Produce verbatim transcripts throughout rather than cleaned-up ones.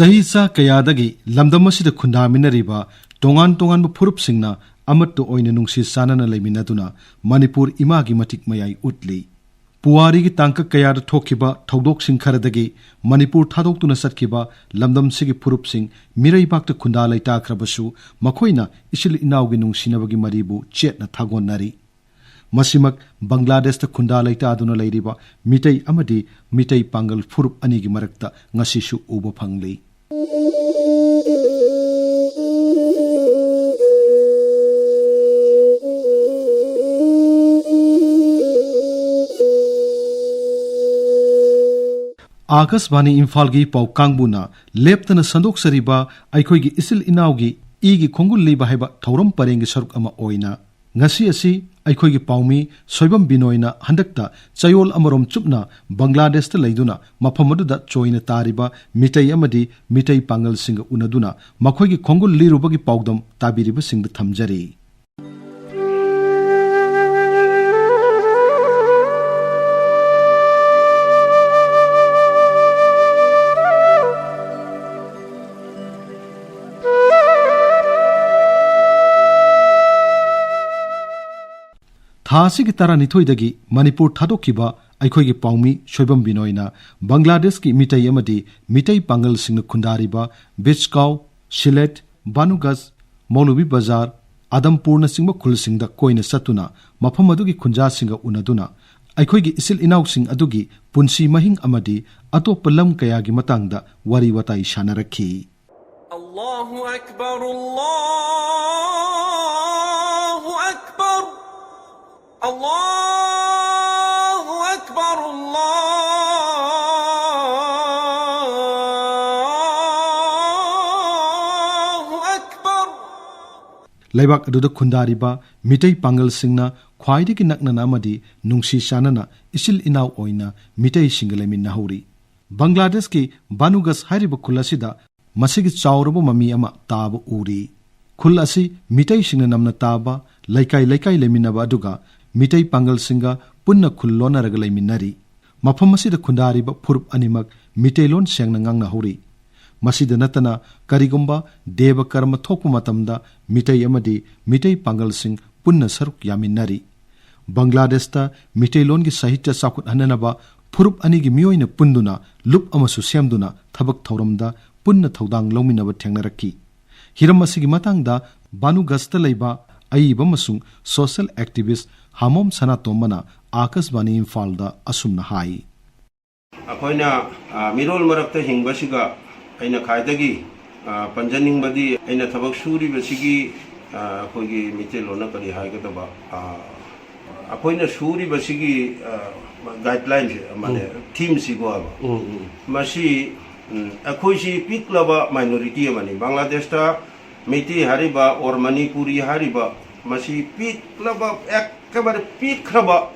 ꯆꯍꯤ ꯆꯥ ꯀꯌꯥꯗꯒꯤ ꯂꯝꯗꯝ ꯑꯁꯤꯗ ꯈꯨꯟꯗꯥꯃꯤꯟꯅꯔꯤꯕ ꯇꯣꯉꯥꯟ ꯇꯣꯉꯥꯟꯕ ꯐꯨꯔꯨꯞꯁꯤꯡꯅ ꯑꯃꯠꯇ ꯑꯣꯏꯅ ꯅꯨꯡꯁꯤ ꯆꯥꯟꯅꯅ ꯂꯩꯃꯤꯟꯅꯗꯨꯅ ꯃꯅꯤꯄꯨꯔ ꯏꯃꯥꯒꯤ ꯃꯇꯤꯛ ꯃꯌꯥꯏ ꯎꯠꯂꯤ꯫ ꯄꯨꯋꯥꯔꯤꯒꯤ ꯇꯥꯡꯀꯛ ꯀꯌꯥꯗ ꯊꯣꯛꯈꯤꯕ ꯊꯧꯗꯣꯛꯁꯤꯡ ꯈꯔꯗꯒꯤ ꯃꯅꯤꯄꯨꯔ ꯊꯥꯗꯣꯛꯇꯨꯅ ꯆꯠꯈꯤꯕ ꯂꯝꯗꯝꯁꯤꯒꯤ ꯐꯨꯔꯨꯞꯁꯤꯡ ꯃꯤꯔꯩꯕꯥꯛꯇ ꯈꯨꯟꯗꯥ ꯂꯩꯇꯥꯈ꯭ꯔꯕꯁꯨ, ꯃꯈꯣꯏꯅ ꯏꯆꯤꯜ ꯏꯅꯥꯎꯒꯤ ꯅꯨꯡꯁꯤꯅꯕꯒꯤ ꯃꯔꯤꯕꯨ ꯆꯦꯠꯅ ꯊꯥꯒꯣꯟꯅꯔꯤ꯫ ꯃꯁꯤꯃꯛ ꯕꯪꯒ꯭ꯂꯥꯗꯦꯁꯇ ꯈꯨꯟꯗꯥ ꯂꯩꯇꯥꯗꯨꯅ ꯂꯩꯔꯤꯕ ꯃꯤꯇꯩ ꯑꯃꯗꯤ ꯃꯤꯇꯩ ꯄꯥꯡꯒꯜ ꯐꯨꯔꯨꯞ ꯑꯅꯤꯒꯤ ꯃꯔꯛꯇ ꯉꯁꯤꯁꯨ ꯎꯕ ꯐꯪꯂꯤ꯫ ꯑꯥꯀꯥꯁꯕꯥꯅꯤ ꯏꯝꯐꯥꯜꯒꯤ ꯄꯥꯎ ꯀꯥꯡꯕꯨꯅ ꯂꯦꯞꯇꯅ ꯁꯟꯗꯣꯛꯆꯔꯤꯕ ꯑꯩꯈꯣꯏꯒꯤ ꯏꯆꯤꯜ ꯏꯅꯥꯎꯒꯤ ꯏꯒꯤ ꯈꯣꯡꯒꯨꯜ ꯂꯤꯕ ꯍꯥꯏꯕ ꯊꯧꯔꯝ ꯄꯔꯦꯡꯒꯤ ꯁꯔꯨꯛ ꯑꯃ ꯑꯣꯏꯅ ꯉꯁꯤ ꯑꯁꯤ ꯑꯩꯈꯣꯏꯒꯤ ꯄꯥꯎꯃꯤ ꯁꯣꯏꯕꯝ ꯕꯤꯅꯣꯏꯅ ꯍꯟꯗꯛꯇ ꯆꯌꯣꯜ ꯑꯃꯔꯣꯝ ꯆꯨꯞꯅ ꯕꯪꯒ꯭ꯂꯥꯗꯦꯁꯇ ꯂꯩꯗꯨꯅ ꯃꯐꯝ ꯑꯗꯨꯗ ꯆꯣꯏꯅ ꯇꯥꯔꯤꯕ ꯃꯤꯇꯩ ꯑꯃꯗꯤ ꯃꯤꯇꯩ ꯄꯥꯡꯒꯜꯁꯤꯡꯒ ꯎꯅꯗꯨꯅ ꯃꯈꯣꯏꯒꯤ ꯈꯣꯡꯒꯨꯜ ꯂꯤꯔꯨꯕꯒꯤ ꯄꯥꯎꯗꯝ ꯇꯥꯕꯤꯔꯤꯕꯁꯤꯡꯗ ꯊꯝꯖꯔꯤ꯫ ꯊꯥ ꯑꯁꯤꯒꯤ ꯇꯔꯥꯅꯤꯊꯣꯏꯗꯒꯤ ꯃꯅꯤꯄꯨꯔ ꯊꯥꯗꯣꯛꯈꯤꯕ ꯑꯩꯈꯣꯏꯒꯤ ꯄꯥꯎꯃꯤ ꯁꯣꯏꯕꯝ ꯕꯤꯅꯣꯏꯅ ꯕꯪꯒ꯭ꯂꯥꯗꯦꯁꯀꯤ ꯃꯤꯇꯩ ꯑꯃꯗꯤ ꯃꯤꯇꯩ ꯄꯥꯡꯒꯜꯁꯤꯡꯅ ꯈꯨꯟꯗꯥꯔꯤꯕ ꯕꯤꯁꯀꯥꯎ, ꯁꯤꯂꯦꯠ, ꯕꯥꯅꯨꯒꯁ, ꯃꯧꯂꯨꯕꯤ ꯕꯖꯥꯔ, ꯑꯗꯝꯄꯨꯔꯅꯆꯤꯡꯕ ꯈꯨꯜꯁꯤꯡꯗ ꯀꯣꯏꯅ ꯆꯠꯇꯨꯅ ꯃꯐꯝ ꯑꯗꯨꯒꯤ ꯈꯨꯟꯖꯥꯁꯤꯡꯒ ꯎꯅꯗꯨꯅ ꯑꯩꯈꯣꯏꯒꯤ ꯏꯆꯤꯜ ꯏꯅꯥꯎꯁꯤꯡ ꯑꯗꯨꯒꯤ ꯄꯨꯟꯁꯤ ꯃꯍꯤꯡ ꯑꯃꯗꯤ ꯑꯇꯣꯞꯄ ꯂꯝ ꯀꯌꯥꯒꯤ ꯃꯇꯥꯡꯗ ꯋꯥꯔꯤ ꯋꯥꯇꯥꯏ ꯁꯥꯟꯅꯔꯛꯈꯤ꯫ الله أكبر، الله أكبر، الله أكبر، الله أكبر. ꯂꯩꯕꯥꯛ ꯑꯗꯨꯗ ꯈꯨꯟꯗꯥꯔꯤꯕ ꯃꯤꯇꯩ ꯄꯥꯡꯒꯜꯁꯤꯡꯅ ꯈ꯭ꯋꯥꯏꯗꯒꯤ ꯅꯛꯅꯅ ꯑꯃꯗꯤ ꯅꯨꯡꯁꯤ ꯆꯥꯟꯅꯅ ꯏꯆꯤꯜ ꯏꯅꯥꯎ ꯑꯣꯏꯅ ꯃꯤꯇꯩꯁꯤꯡꯒ ꯂꯩꯃꯤꯟꯅꯍꯧꯔꯤ꯫ ꯕꯪꯒ꯭ꯂꯥꯗꯦꯁꯀꯤ ꯕꯥꯅꯨꯒꯁ ꯍꯥꯏꯔꯤꯕ ꯈꯨꯜ ꯑꯁꯤꯗ ꯃꯁꯤꯒꯤ ꯆꯥꯎꯔꯕ ꯃꯃꯤ ꯑꯃ ꯇꯥꯕ ꯎꯔꯤ꯫ ꯈꯨꯜ ꯑꯁꯤ ꯃꯤꯇꯩꯁꯤꯡꯅ ꯅꯝꯅ ꯇꯥꯕ ꯂꯩꯀꯥꯏ ꯂꯩꯀꯥꯏ ꯂꯩꯃꯤꯟꯅꯕ ꯑꯗꯨꯒ ꯃꯤꯇꯩ ꯄꯥꯡꯒꯜꯁꯤꯡꯒ ꯄꯨꯟꯅ ꯈꯨꯜ ꯂꯣꯟꯅꯔꯒ ꯂꯩꯃꯤꯟꯅꯔꯤ꯫ ꯃꯐꯝ ꯑꯁꯤꯗ ꯈꯨꯟꯗꯥꯔꯤꯕ ꯐꯨꯔꯨꯞ ꯑꯅꯤꯃꯛ ꯃꯤꯇꯩꯂꯣꯟ ꯁꯦꯡꯅ ꯉꯥꯡꯅꯍꯧꯔꯤ꯫ ꯃꯁꯤꯗ ꯅꯠꯇꯅ, ꯀꯔꯤꯒꯨꯝꯕ ꯗꯦꯕ ꯀꯔꯃ ꯊꯣꯛꯄ ꯃꯇꯝꯗ ꯃꯤꯇꯩ ꯑꯃꯗꯤ ꯃꯤꯇꯩ ꯄꯥꯡꯒꯜꯁꯤꯡ ꯄꯨꯟꯅ ꯁꯔꯨꯛ ꯌꯥꯃꯤꯟꯅꯔꯤ꯫ ꯕꯪꯒ꯭ꯂꯥꯗꯦꯁꯇ ꯃꯤꯇꯩꯂꯣꯟꯒꯤ ꯁꯥꯍꯤꯇ꯭ꯌ ꯆꯥꯎꯈꯠꯍꯟꯅꯅꯕ ꯐꯨꯔꯨꯞ ꯑꯅꯤꯒꯤ ꯃꯤꯑꯣꯏꯅ ꯄꯨꯟꯗꯨꯅ ꯂꯨꯞ ꯑꯃꯁꯨ ꯁꯦꯝꯗꯨꯅ ꯊꯕꯛ ꯊꯧꯔꯝꯗ ꯄꯨꯟꯅ ꯊꯧꯗꯥꯡ ꯂꯧꯃꯤꯟꯅꯕ ꯊꯦꯡꯅꯔꯛꯈꯤ꯫ ꯍꯤꯔꯝ ꯑꯁꯤꯒꯤ ꯃꯇꯥꯡꯗ ꯕꯥꯅꯨꯒꯁꯇ ꯂꯩꯕ ꯑꯏꯕ ꯑꯃꯁꯨꯡ social activist ꯍꯥꯃꯣꯝ ꯁꯅꯥꯇꯣꯝꯕꯅ ꯑꯥꯀꯥꯁꯕꯥꯅꯤ ꯏꯝꯐꯥꯜꯗ ꯑꯁꯨꯝꯅ ꯍꯥꯏ꯫ ꯑꯩꯈꯣꯏꯅ, ꯑ, ꯃꯤꯔꯣꯜ ꯃꯔꯛꯇ ꯍꯤꯡꯕꯁꯤꯒ ꯑꯩꯅ ꯈ꯭ꯋꯥꯏꯗꯒꯤ, ꯑ, ꯄꯟꯖꯅꯤꯡꯕꯗꯤ ꯑꯩꯅ ꯊꯕꯛ ꯁꯨꯔꯤꯕꯁꯤꯒꯤ, ꯑ, ꯑꯩꯈꯣꯏꯒꯤ ꯃꯤꯇꯩꯂꯣꯟꯅ ꯀꯔꯤ ꯍꯥꯏꯒꯗꯕ, ꯑ, ꯑꯩꯈꯣꯏꯅ ꯁꯨꯔꯤꯕꯁꯤꯒꯤ, ꯑ, ꯒꯥꯏꯗꯂꯥꯏꯟꯁꯦ, ꯃꯥꯅꯦ, ꯎꯝ꯫ ꯊꯤꯝꯁꯤꯀꯣ ꯍꯥꯏꯕ꯫ ꯎꯝ, ꯎꯝ꯫ ꯃꯁꯤ, ꯎꯝ, ꯑꯩꯈꯣꯏꯁꯤ ꯄꯤꯛꯂꯕ ꯃꯥꯏꯅꯣꯔꯤꯇꯤ ꯑꯃꯅꯤ꯫ ꯕꯪꯒ꯭ꯂꯥꯗꯦꯁꯇ ꯃꯩꯇꯩ ꯍꯥꯏꯔꯤꯕ ꯑꯣꯔ ꯃꯅꯤꯄꯨꯔꯤ ꯍꯥꯏꯔꯤꯕ ꯃꯁꯤ ꯄꯤꯛꯂꯕ, ꯑꯦꯛ ꯑꯦꯀꯦꯕꯥꯔꯦ ꯄꯤꯛꯈ꯭ꯔꯕ,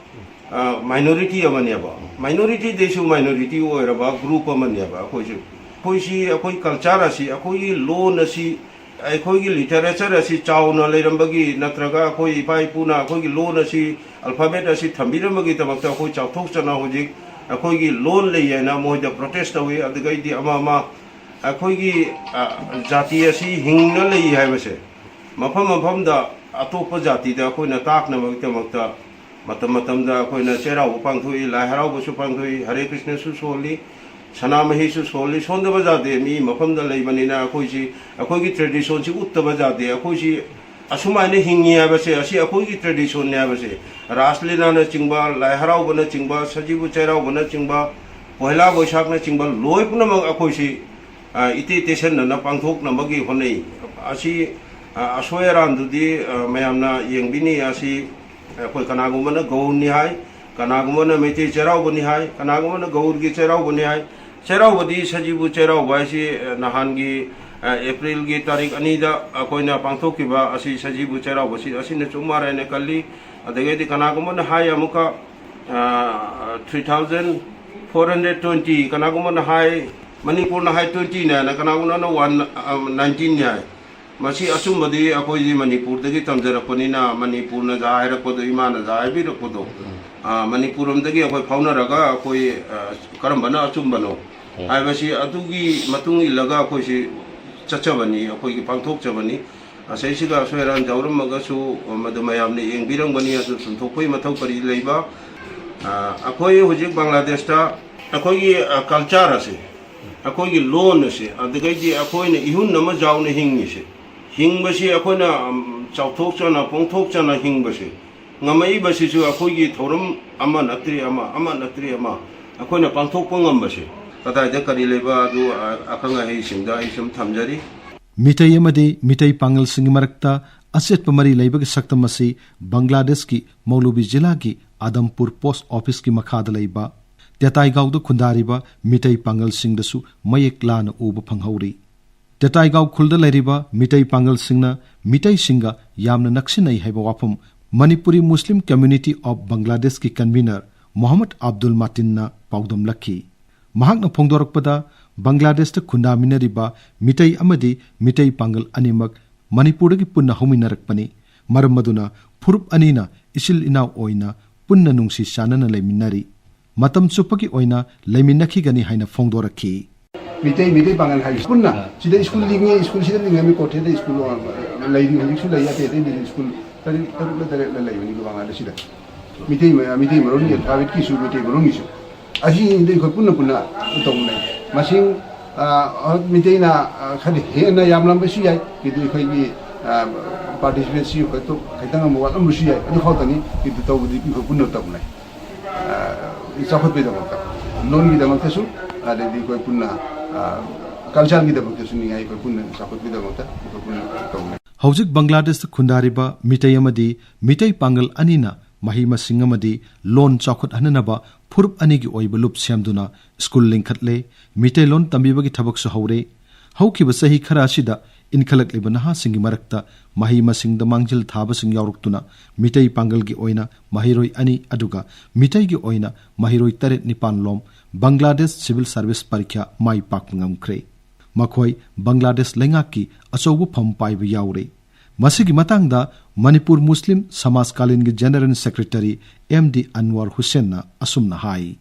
ꯑ, ꯃꯥꯏꯅꯣꯔꯤꯇꯤ ꯑꯃꯅꯦꯕ꯫ ꯃꯥꯏꯅꯣꯔꯤꯇꯤꯗꯩꯁꯨ ꯃꯥꯏꯅꯣꯔꯤꯇꯤ ꯑꯣꯏꯔꯕ ꯒ꯭ꯔꯨꯞ ꯑꯃꯅꯦꯕ ꯑꯩꯈꯣꯏꯁꯨ꯫ ꯑꯩꯈꯣꯏꯁꯤ, ꯑꯩꯈꯣꯏ ꯀꯜꯆꯔ ꯑꯁꯤ, ꯑꯩꯈꯣꯏꯒꯤ ꯂꯣꯟ ꯑꯁꯤ, ꯑꯩꯈꯣꯏꯒꯤ ꯂꯤꯇꯔꯦꯆꯔ ꯑꯁꯤ ꯆꯥꯎꯅ ꯂꯩꯔꯝꯕꯒꯤ, ꯅꯠꯇ꯭ꯔꯒ ꯑꯩꯈꯣꯏ ꯏꯄꯥ ꯏꯄꯨꯅ ꯑꯩꯈꯣꯏꯒꯤ ꯂꯣꯟ ꯑꯁꯤ, ꯑꯜꯐꯥꯕꯦꯠ ꯑꯁꯤ ꯊꯝꯕꯤꯔꯝꯕꯒꯤꯗꯃꯛꯇ ꯑꯩꯈꯣꯏ ꯆꯥꯎꯊꯣꯛꯆꯅ ꯍꯧꯖꯤꯛ ꯑꯩꯈꯣꯏꯒꯤ ꯂꯣꯟ ꯂꯩ ꯍꯥꯏꯅ ꯃꯣꯏꯗ ꯄ꯭ꯔꯣꯇꯦꯁ ꯇꯧꯏ꯫ ꯑꯗꯨꯗꯒꯤꯗꯤ ꯑꯃ ꯑꯃ ꯑꯩꯈꯣꯏꯒꯤ, ꯑ, ꯖꯥꯇꯤ ꯑꯁꯤ ꯍꯤꯡꯅ ꯂꯩ ꯍꯥꯏꯕꯁꯦ ꯃꯐꯝ ꯃꯐꯝꯗ ꯑꯇꯣꯞꯄ ꯖꯥꯇꯤꯗ ꯑꯩꯈꯣꯏꯅ ꯇꯥꯛꯅꯕꯒꯤꯗꯃꯛꯇ ꯃꯇꯝ ꯃꯇꯝꯗ ꯑꯩꯈꯣꯏꯅ ꯆꯩꯔꯥꯎꯕ ꯄꯥꯡꯊꯣꯛꯏ, ꯂꯥꯏ ꯍꯔꯥꯎꯕꯁꯨ ꯄꯥꯡꯊꯣꯛꯏ, ꯍꯔꯦ ꯀ꯭ꯔꯤꯁꯅꯁꯨ ꯁꯣꯜꯂꯤ, ꯁꯅꯥꯃꯍꯤꯁꯨ ꯁꯣꯜꯂꯤ, ꯁꯣꯟꯗꯕ ꯌꯥꯗꯦ꯫ ꯃꯤ ꯃꯐꯝꯗ ꯂꯩꯕꯅꯤꯅ ꯑꯩꯈꯣꯏꯁꯤ, ꯑꯩꯈꯣꯏꯒꯤ ꯇ꯭ꯔꯦꯗꯤꯁꯟꯁꯤ ꯎꯠꯇꯕ ꯌꯥꯗꯦ꯫ ꯑꯩꯈꯣꯏꯁꯤ ꯑꯁꯨꯃꯥꯏꯅ ꯍꯤꯡꯉꯤ ꯍꯥꯏꯕꯁꯦ, ꯑꯁꯤ ꯑꯩꯈꯣꯏꯒꯤ ꯇ꯭ꯔꯦꯗꯤꯁꯟꯅꯤ ꯍꯥꯏꯕꯁꯦ, ꯔꯥꯁ ꯂꯤꯂꯥꯅꯆꯤꯡꯕ, ꯂꯥꯏ ꯍꯔꯥꯎꯕꯅꯆꯤꯡꯕ, ꯁꯖꯤꯕꯨ ꯆꯩꯔꯥꯎꯕꯅꯆꯤꯡꯕ, ꯄꯣꯏꯂꯥ ꯕꯣꯏꯁꯥꯈꯅꯆꯤꯡꯕ ꯂꯣꯏ ꯄꯨꯝꯅꯃꯛ ꯑꯩꯈꯣꯏꯁꯤ, ꯑ, ꯏꯇꯩ ꯇꯩꯁꯟꯅꯅ ꯄꯥꯡꯊꯣꯛꯅꯕꯒꯤ ꯍꯣꯠꯅꯩ꯫ ꯑꯁꯤ, ꯑ, ꯑꯁꯣꯏ ꯑꯔꯥꯟꯗꯨꯗꯤ, ꯑ, ꯃꯌꯥꯝꯅ ꯌꯦꯡꯕꯤꯅꯤ꯫ ꯑꯁꯤ ꯑꯩꯈꯣꯏ ꯀꯅꯥꯒꯨꯝꯕꯅ ꯒꯧꯔꯅꯤ ꯍꯥꯏ, ꯀꯅꯥꯒꯨꯝꯕꯅ ꯃꯩꯇꯩ ꯆꯩꯔꯥꯎꯕꯅꯤ ꯍꯥꯏ, ꯀꯅꯥꯒꯨꯝꯕꯅ ꯒꯧꯔꯒꯤ ꯆꯩꯔꯥꯎꯕꯅꯤ ꯍꯥꯏ꯫ ꯆꯩꯔꯥꯎꯕꯗꯤ ꯁꯖꯤꯕꯨ ꯆꯩꯔꯥꯎꯕ ꯍꯥꯏꯁꯤ, ꯑ, ꯅꯍꯥꯟꯒꯤ, ꯑ, ꯑꯦꯄ꯭ꯔꯤꯜꯒꯤ ꯇꯥꯔꯤꯛ ꯑꯅꯤꯗ ꯑꯩꯈꯣꯏꯅ ꯄꯥꯡꯊꯣꯛꯈꯤꯕ ꯑꯁꯤ ꯁꯖꯤꯕꯨ ꯆꯩꯔꯥꯎꯕꯁꯤ ꯑꯁꯤꯅ ꯆꯨꯝ ꯃꯥꯔꯥꯏꯅ ꯀꯜꯂꯤ꯫ ꯑꯗꯒꯤꯗꯤ ꯀꯅꯥꯒꯨꯝꯕꯅ ꯍꯥꯏ ꯑꯃꯨꯛꯀ, ꯑ, three thousand four hundred twenty, ꯀꯅꯥꯒꯨꯝꯕꯅ ꯍꯥꯏ, ꯃꯅꯤꯄꯨꯔꯅ ꯍꯥꯏ twenty ꯅꯤ ꯍꯥꯏꯅ, ꯀꯅꯥꯒꯨꯝꯕꯅ one, ꯑ, nineteen ꯅꯤ ꯍꯥꯏ꯫ ꯃꯁꯤ ꯑꯆꯨꯝꯕꯗꯤ ꯑꯩꯈꯣꯏꯗꯤ ꯃꯅꯤꯄꯨꯔꯗꯒꯤ ꯇꯝꯖꯔꯛꯄꯅꯤꯅ, ꯃꯅꯤꯄꯨꯔꯅ ꯖꯥ ꯍꯥꯏꯔꯛꯄꯗꯣ, ꯏꯃꯥꯅ ꯖꯥ ꯍꯥꯏꯕꯤꯔꯛꯄꯗꯣ, ꯎꯝ꯫ ꯑ, ꯃꯅꯤꯄꯨꯔ ꯂꯣꯝꯗꯒꯤ ꯑꯩꯈꯣꯏ ꯐꯥꯎꯅꯔꯒ ꯑꯩꯈꯣꯏ, ꯑ, ꯀꯔꯝꯕꯅ ꯑꯆꯨꯝꯕꯅꯣ? ꯍꯥꯏꯕꯁꯤ ꯑꯗꯨꯒꯤ ꯃꯇꯨꯡ ꯏꯜꯂꯒ ꯑꯩꯈꯣꯏꯁꯤ ꯆꯠꯆꯕꯅꯤ, ꯑꯩꯈꯣꯏꯒꯤ ꯄꯥꯡꯊꯣꯛꯆꯕꯅꯤ꯫ ꯑꯁꯤꯁꯤꯗ ꯑꯁꯣꯏ ꯑꯔꯥꯟ ꯌꯥꯎꯔꯝꯃꯒꯁꯨ ꯃꯗꯨ ꯃꯌꯥꯝꯅ ꯌꯦꯡꯕꯤꯔꯝꯒꯅꯤ, ꯑꯗꯨ ꯆꯨꯝꯊꯣꯛꯄꯒꯤ ꯃꯊꯧ ꯀꯔꯤ ꯂꯩꯕ? ꯑ, ꯑꯩꯈꯣꯏ ꯍꯧꯖꯤꯛ ꯕꯪꯒ꯭ꯂꯥꯗꯦꯁꯇ ꯑꯩꯈꯣꯏꯒꯤ, ꯑ, ꯀꯜꯆꯔ ꯑꯁꯦ, ꯑꯩꯈꯣꯏꯒꯤ ꯂꯣꯟ ꯑꯁꯦ, ꯑꯗꯨꯗꯒꯤꯗꯤ ꯑꯩꯈꯣꯏꯅ ꯏꯍꯨꯟ ꯑꯃ ꯌꯥꯎꯅ ꯍꯤꯡꯉꯤꯁꯦ, ꯍꯤꯡꯕꯁꯤ ꯑꯩꯈꯣꯏꯅ, ꯎꯝ, ꯆꯥꯎꯊꯣꯛꯆꯅ, ꯄꯣꯡꯊꯣꯛꯆꯅ ꯍꯤꯡꯕꯁꯦ, ꯉꯝꯃꯛꯏꯕꯁꯤꯁꯨ ꯑꯩꯈꯣꯏꯒꯤ ꯊꯧꯔꯝ ꯑꯃ ꯅꯠꯇ꯭ꯔꯦ ꯑꯃ, ꯑꯃ ꯅꯠꯇ꯭ꯔꯦ ꯑꯃ ꯑꯩꯈꯣꯏꯅ ꯄꯥꯡꯊꯣꯛꯄ ꯉꯝꯕꯁꯦ ꯀꯗꯥꯏꯗ ꯀꯔꯤ ꯂꯩꯕ ꯑꯗꯨ, ꯑ, ꯑꯈꯪ ꯑꯍꯩꯁꯤꯡꯗ ꯑꯩ ꯁꯨꯝ ꯊꯝꯖꯔꯤ꯫ ꯃꯤꯇꯩ ꯑꯃꯗꯤ ꯃꯤꯇꯩ ꯄꯥꯡꯒꯜꯁꯤꯡꯒꯤ ꯃꯔꯛꯇ ꯑꯆꯦꯠꯄ ꯃꯔꯤ ꯂꯩꯕꯒꯤ ꯁꯛꯇꯝ ꯑꯁꯤ ꯕꯪꯒ꯭ꯂꯥꯗꯦꯁꯀꯤ ꯃꯧꯂꯨꯕꯤ ꯖꯤꯂꯥꯒꯤ ꯑꯗꯝꯄꯨꯔ ꯄꯣꯁ ꯑꯣꯐꯤꯁꯀꯤ ꯃꯈꯥꯗ ꯂꯩꯕ ꯇꯦꯇꯥꯏꯒꯥꯎꯗ ꯈꯨꯟꯗꯥꯔꯤꯕ ꯃꯤꯇꯩ ꯄꯥꯡꯒꯜꯁꯤꯡꯗꯁꯨ ꯃꯌꯦꯛ ꯂꯥꯅ ꯎꯕ ꯐꯪꯍꯧꯔꯤ꯫ ꯇꯦꯇꯥꯏꯒꯥꯎ ꯈꯨꯜꯗ ꯂꯩꯔꯤꯕ ꯃꯤꯇꯩ ꯄꯥꯡꯒꯜꯁꯤꯡꯅ ꯃꯤꯇꯩꯁꯤꯡꯒ ꯌꯥꯝꯅ ꯅꯛꯁꯤꯟꯅꯩ ꯍꯥꯏꯕ ꯋꯥꯐꯝ ꯃꯅꯤꯄꯨꯔꯤ ꯃꯨꯁꯂꯤꯝ ꯀꯝꯃ꯭ꯌꯨꯅꯤꯇꯤ ꯑꯣꯐ ꯕꯪꯒ꯭ꯂꯥꯗꯦꯁꯀꯤ ꯀꯟꯚꯤꯅꯔ ꯃꯣꯍꯝꯃꯗ ꯑꯕꯗꯨꯜ ꯃꯥꯇꯤꯟꯅ ꯄꯥꯎꯗꯝꯂꯛꯈꯤ꯫ ꯃꯍꯥꯛꯅ ꯐꯣꯡꯗꯣꯔꯛꯄꯗ, ꯕꯪꯒ꯭ꯂꯥꯗꯦꯁꯇ ꯈꯨꯟꯗꯥꯃꯤꯟꯅꯔꯤꯕ ꯃꯤꯇꯩ ꯑꯃꯗꯤ ꯃꯤꯇꯩ ꯄꯥꯡꯒꯜ ꯑꯅꯤꯃꯛ ꯃꯅꯤꯄꯨꯔꯗꯒꯤ ꯄꯨꯟꯅ ꯍꯧꯃꯤꯟꯅꯔꯛꯄꯅꯤ꯫ ꯃꯔꯝ ꯑꯗꯨꯅ ꯐꯨꯔꯨꯞ ꯑꯅꯤꯅ ꯏꯆꯤꯜ ꯏꯅꯥꯎ ꯑꯣꯏꯅ ꯄꯨꯟꯅ ꯅꯨꯡꯁꯤ ꯆꯥꯟꯅꯅ ꯂꯩꯃꯤꯟꯅꯔꯤ꯫ ꯃꯇꯝ ꯆꯨꯞꯄꯒꯤ ꯑꯣꯏꯅ ꯂꯩꯃꯤꯟꯅꯈꯤꯒꯅꯤ ꯍꯥꯏꯅ ꯐꯣꯡꯗꯣꯔꯛꯈꯤ꯫ ꯃꯤꯇꯩ, ꯃꯤꯇꯩ ꯄꯥꯡꯒꯜ ꯍꯥꯏꯕꯁꯤ ꯄꯨꯟꯅ ꯁꯤꯗ ꯁ꯭ꯀꯨꯜ ꯂꯤꯡꯉꯦ, ꯁ꯭ꯀꯨꯜꯁꯤꯗ ꯂꯤꯡꯉꯝꯃꯤ, ꯀꯣꯊꯤꯗ ꯁ꯭ꯀꯨꯜ ꯂꯩꯔꯤ, ꯍꯧꯖꯤꯛꯁꯨ ꯂꯩ, ꯑꯇꯩ ꯑꯇꯩꯗꯁꯨ ꯁ꯭ꯀꯨꯜ ꯇꯔꯦꯠ, ꯇꯔꯨꯛꯂ ꯇꯔꯦꯠꯂ ꯂꯩꯕꯅꯤ ꯕꯪꯒ꯭ꯂꯥꯗꯦꯁꯁꯤꯗ꯫ ꯃꯤꯇꯩ ꯃ-, ꯃꯤꯇꯩ ꯃꯔꯣꯟꯒꯤ alphabetꯀꯤꯁꯨ, ꯃꯤꯇꯩ ꯃꯔꯣꯟꯒꯤꯁꯨ꯫ ꯑꯁꯤꯗ ꯑꯩꯈꯣꯏ ꯄꯨꯟꯅ ꯄꯨꯟꯅ ꯇꯧꯃꯤꯟꯅꯩ꯫ ꯃꯁꯤꯡ, ꯑ, ꯃꯤꯇꯩꯅ, ꯑ, ꯈꯔ ꯍꯦꯟꯅ ꯌꯥꯝꯂꯝꯕꯁꯨ ꯌꯥꯏ, ꯀꯤꯟꯇꯨ ꯑꯩꯈꯣꯏꯒꯤ, ꯑ, participantꯁꯤ ꯑꯩꯈꯣꯏ ꯈꯤꯇꯪ ꯑꯃ ꯋꯥꯠꯂꯝꯕꯁꯨ ꯌꯥꯏ, ꯑꯗꯨ ꯈꯛꯇꯅꯤ꯫ ꯀꯤꯟꯇꯨ ꯇꯧꯕꯗꯤ ꯑꯩꯈꯣꯏ ꯄꯨꯟꯅ ꯇꯧꯃꯤꯟꯅꯩ꯫ ꯑ, ꯆꯥꯎꯈꯠꯄꯒꯤꯗꯃꯛꯇ, ꯂꯣꯟꯒꯤꯗꯃꯛꯇꯁꯨ, ꯑꯗꯩꯗꯤ ꯑꯩꯈꯣꯏ ꯄꯨꯟꯅ, ꯑ, cultureꯒꯤꯗꯃꯛꯇꯁꯨ ꯅꯤꯡꯉꯥꯏ ꯑꯩꯈꯣꯏ ꯄꯨꯟꯅ ꯆꯥꯎꯈꯠꯄꯒꯤꯗꯃꯛꯇ ꯑꯩꯈꯣꯏ ꯄꯨꯟꯅ ꯇꯧꯃꯤꯟꯅꯩ꯫ ꯍꯧꯖꯤꯛ ꯕꯪꯒ꯭ꯂꯥꯗꯦꯁꯇ ꯈꯨꯟꯗꯥꯔꯤꯕ ꯃꯤꯇꯩ ꯑꯃꯗꯤ ꯃꯤꯇꯩ ꯄꯥꯡꯒꯜ ꯑꯅꯤꯅ ꯃꯍꯩ ꯃꯁꯤꯡ ꯑꯃꯗꯤ ꯂꯣꯟ ꯆꯥꯎꯈꯠꯍꯟꯅꯅꯕ ꯐꯨꯔꯨꯞ ꯑꯅꯤꯒꯤ ꯑꯣꯏꯕ ꯂꯨꯞ ꯁꯦꯝꯗꯨꯅ ꯁ꯭ꯀꯨꯜ ꯂꯤꯡꯈꯠꯂꯦ, ꯃꯤꯇꯩꯂꯣꯟ ꯇꯝꯕꯤꯕꯒꯤ ꯊꯕꯛꯁꯨ ꯍꯧꯔꯦ꯫ ꯍꯧꯈꯤꯕ ꯆꯍꯤ ꯈꯔ ꯑꯁꯤꯗ ꯏꯟꯈꯠꯂꯛꯂꯤꯕ ꯅꯍꯥꯁꯤꯡꯒꯤ ꯃꯔꯛꯇ ꯃꯍꯩ ꯃꯁꯤꯡꯗ ꯃꯥꯡꯖꯤꯜ ꯊꯥꯕꯁꯤꯡ ꯌꯥꯎꯔꯛꯇꯨꯅ ꯃꯤꯇꯩ ꯄꯥꯡꯒꯜꯒꯤ ꯑꯣꯏꯅ ꯃꯍꯩꯔꯣꯏ ꯑꯅꯤ ꯑꯗꯨꯒ ꯃꯤꯇꯩꯒꯤ ꯑꯣꯏꯅ ꯃꯍꯩꯔꯣꯏ ꯇꯔꯦꯠ ꯅꯤꯄꯥꯟ ꯂꯣꯝ ꯕꯪꯒ꯭ꯂꯥꯗꯦꯁ ꯁꯤꯚꯤꯜ ꯁꯥꯔꯚꯤꯁ ꯄꯔꯤꯈ꯭ꯌꯥ ꯃꯥꯏ ꯄꯥꯛꯄ ꯉꯝꯈ꯭ꯔꯦ꯫ ꯃꯈꯣꯏ ꯕꯪꯒ꯭ꯂꯥꯗꯦꯁ ꯂꯩꯉꯥꯛꯀꯤ ꯑꯆꯧꯕ ꯐꯝ ꯄꯥꯏꯕ ꯌꯥꯎꯔꯤ꯫ ꯃꯁꯤꯒꯤ ꯃꯇꯥꯡꯗ ꯃꯅꯤꯄꯨꯔ ꯃꯨꯁꯂꯤꯝ ꯁꯃꯥꯖ ꯀꯥꯂꯤꯟꯒꯤ ꯖꯦꯅꯔꯦꯜ ꯁꯦꯀ꯭ꯔꯦꯇꯔꯤ ꯑꯦꯝ ꯗꯤ ꯑꯟꯋꯔ ꯍꯨꯁꯦꯟꯅ ꯑꯁꯨꯝꯅ ꯍꯥꯏ꯫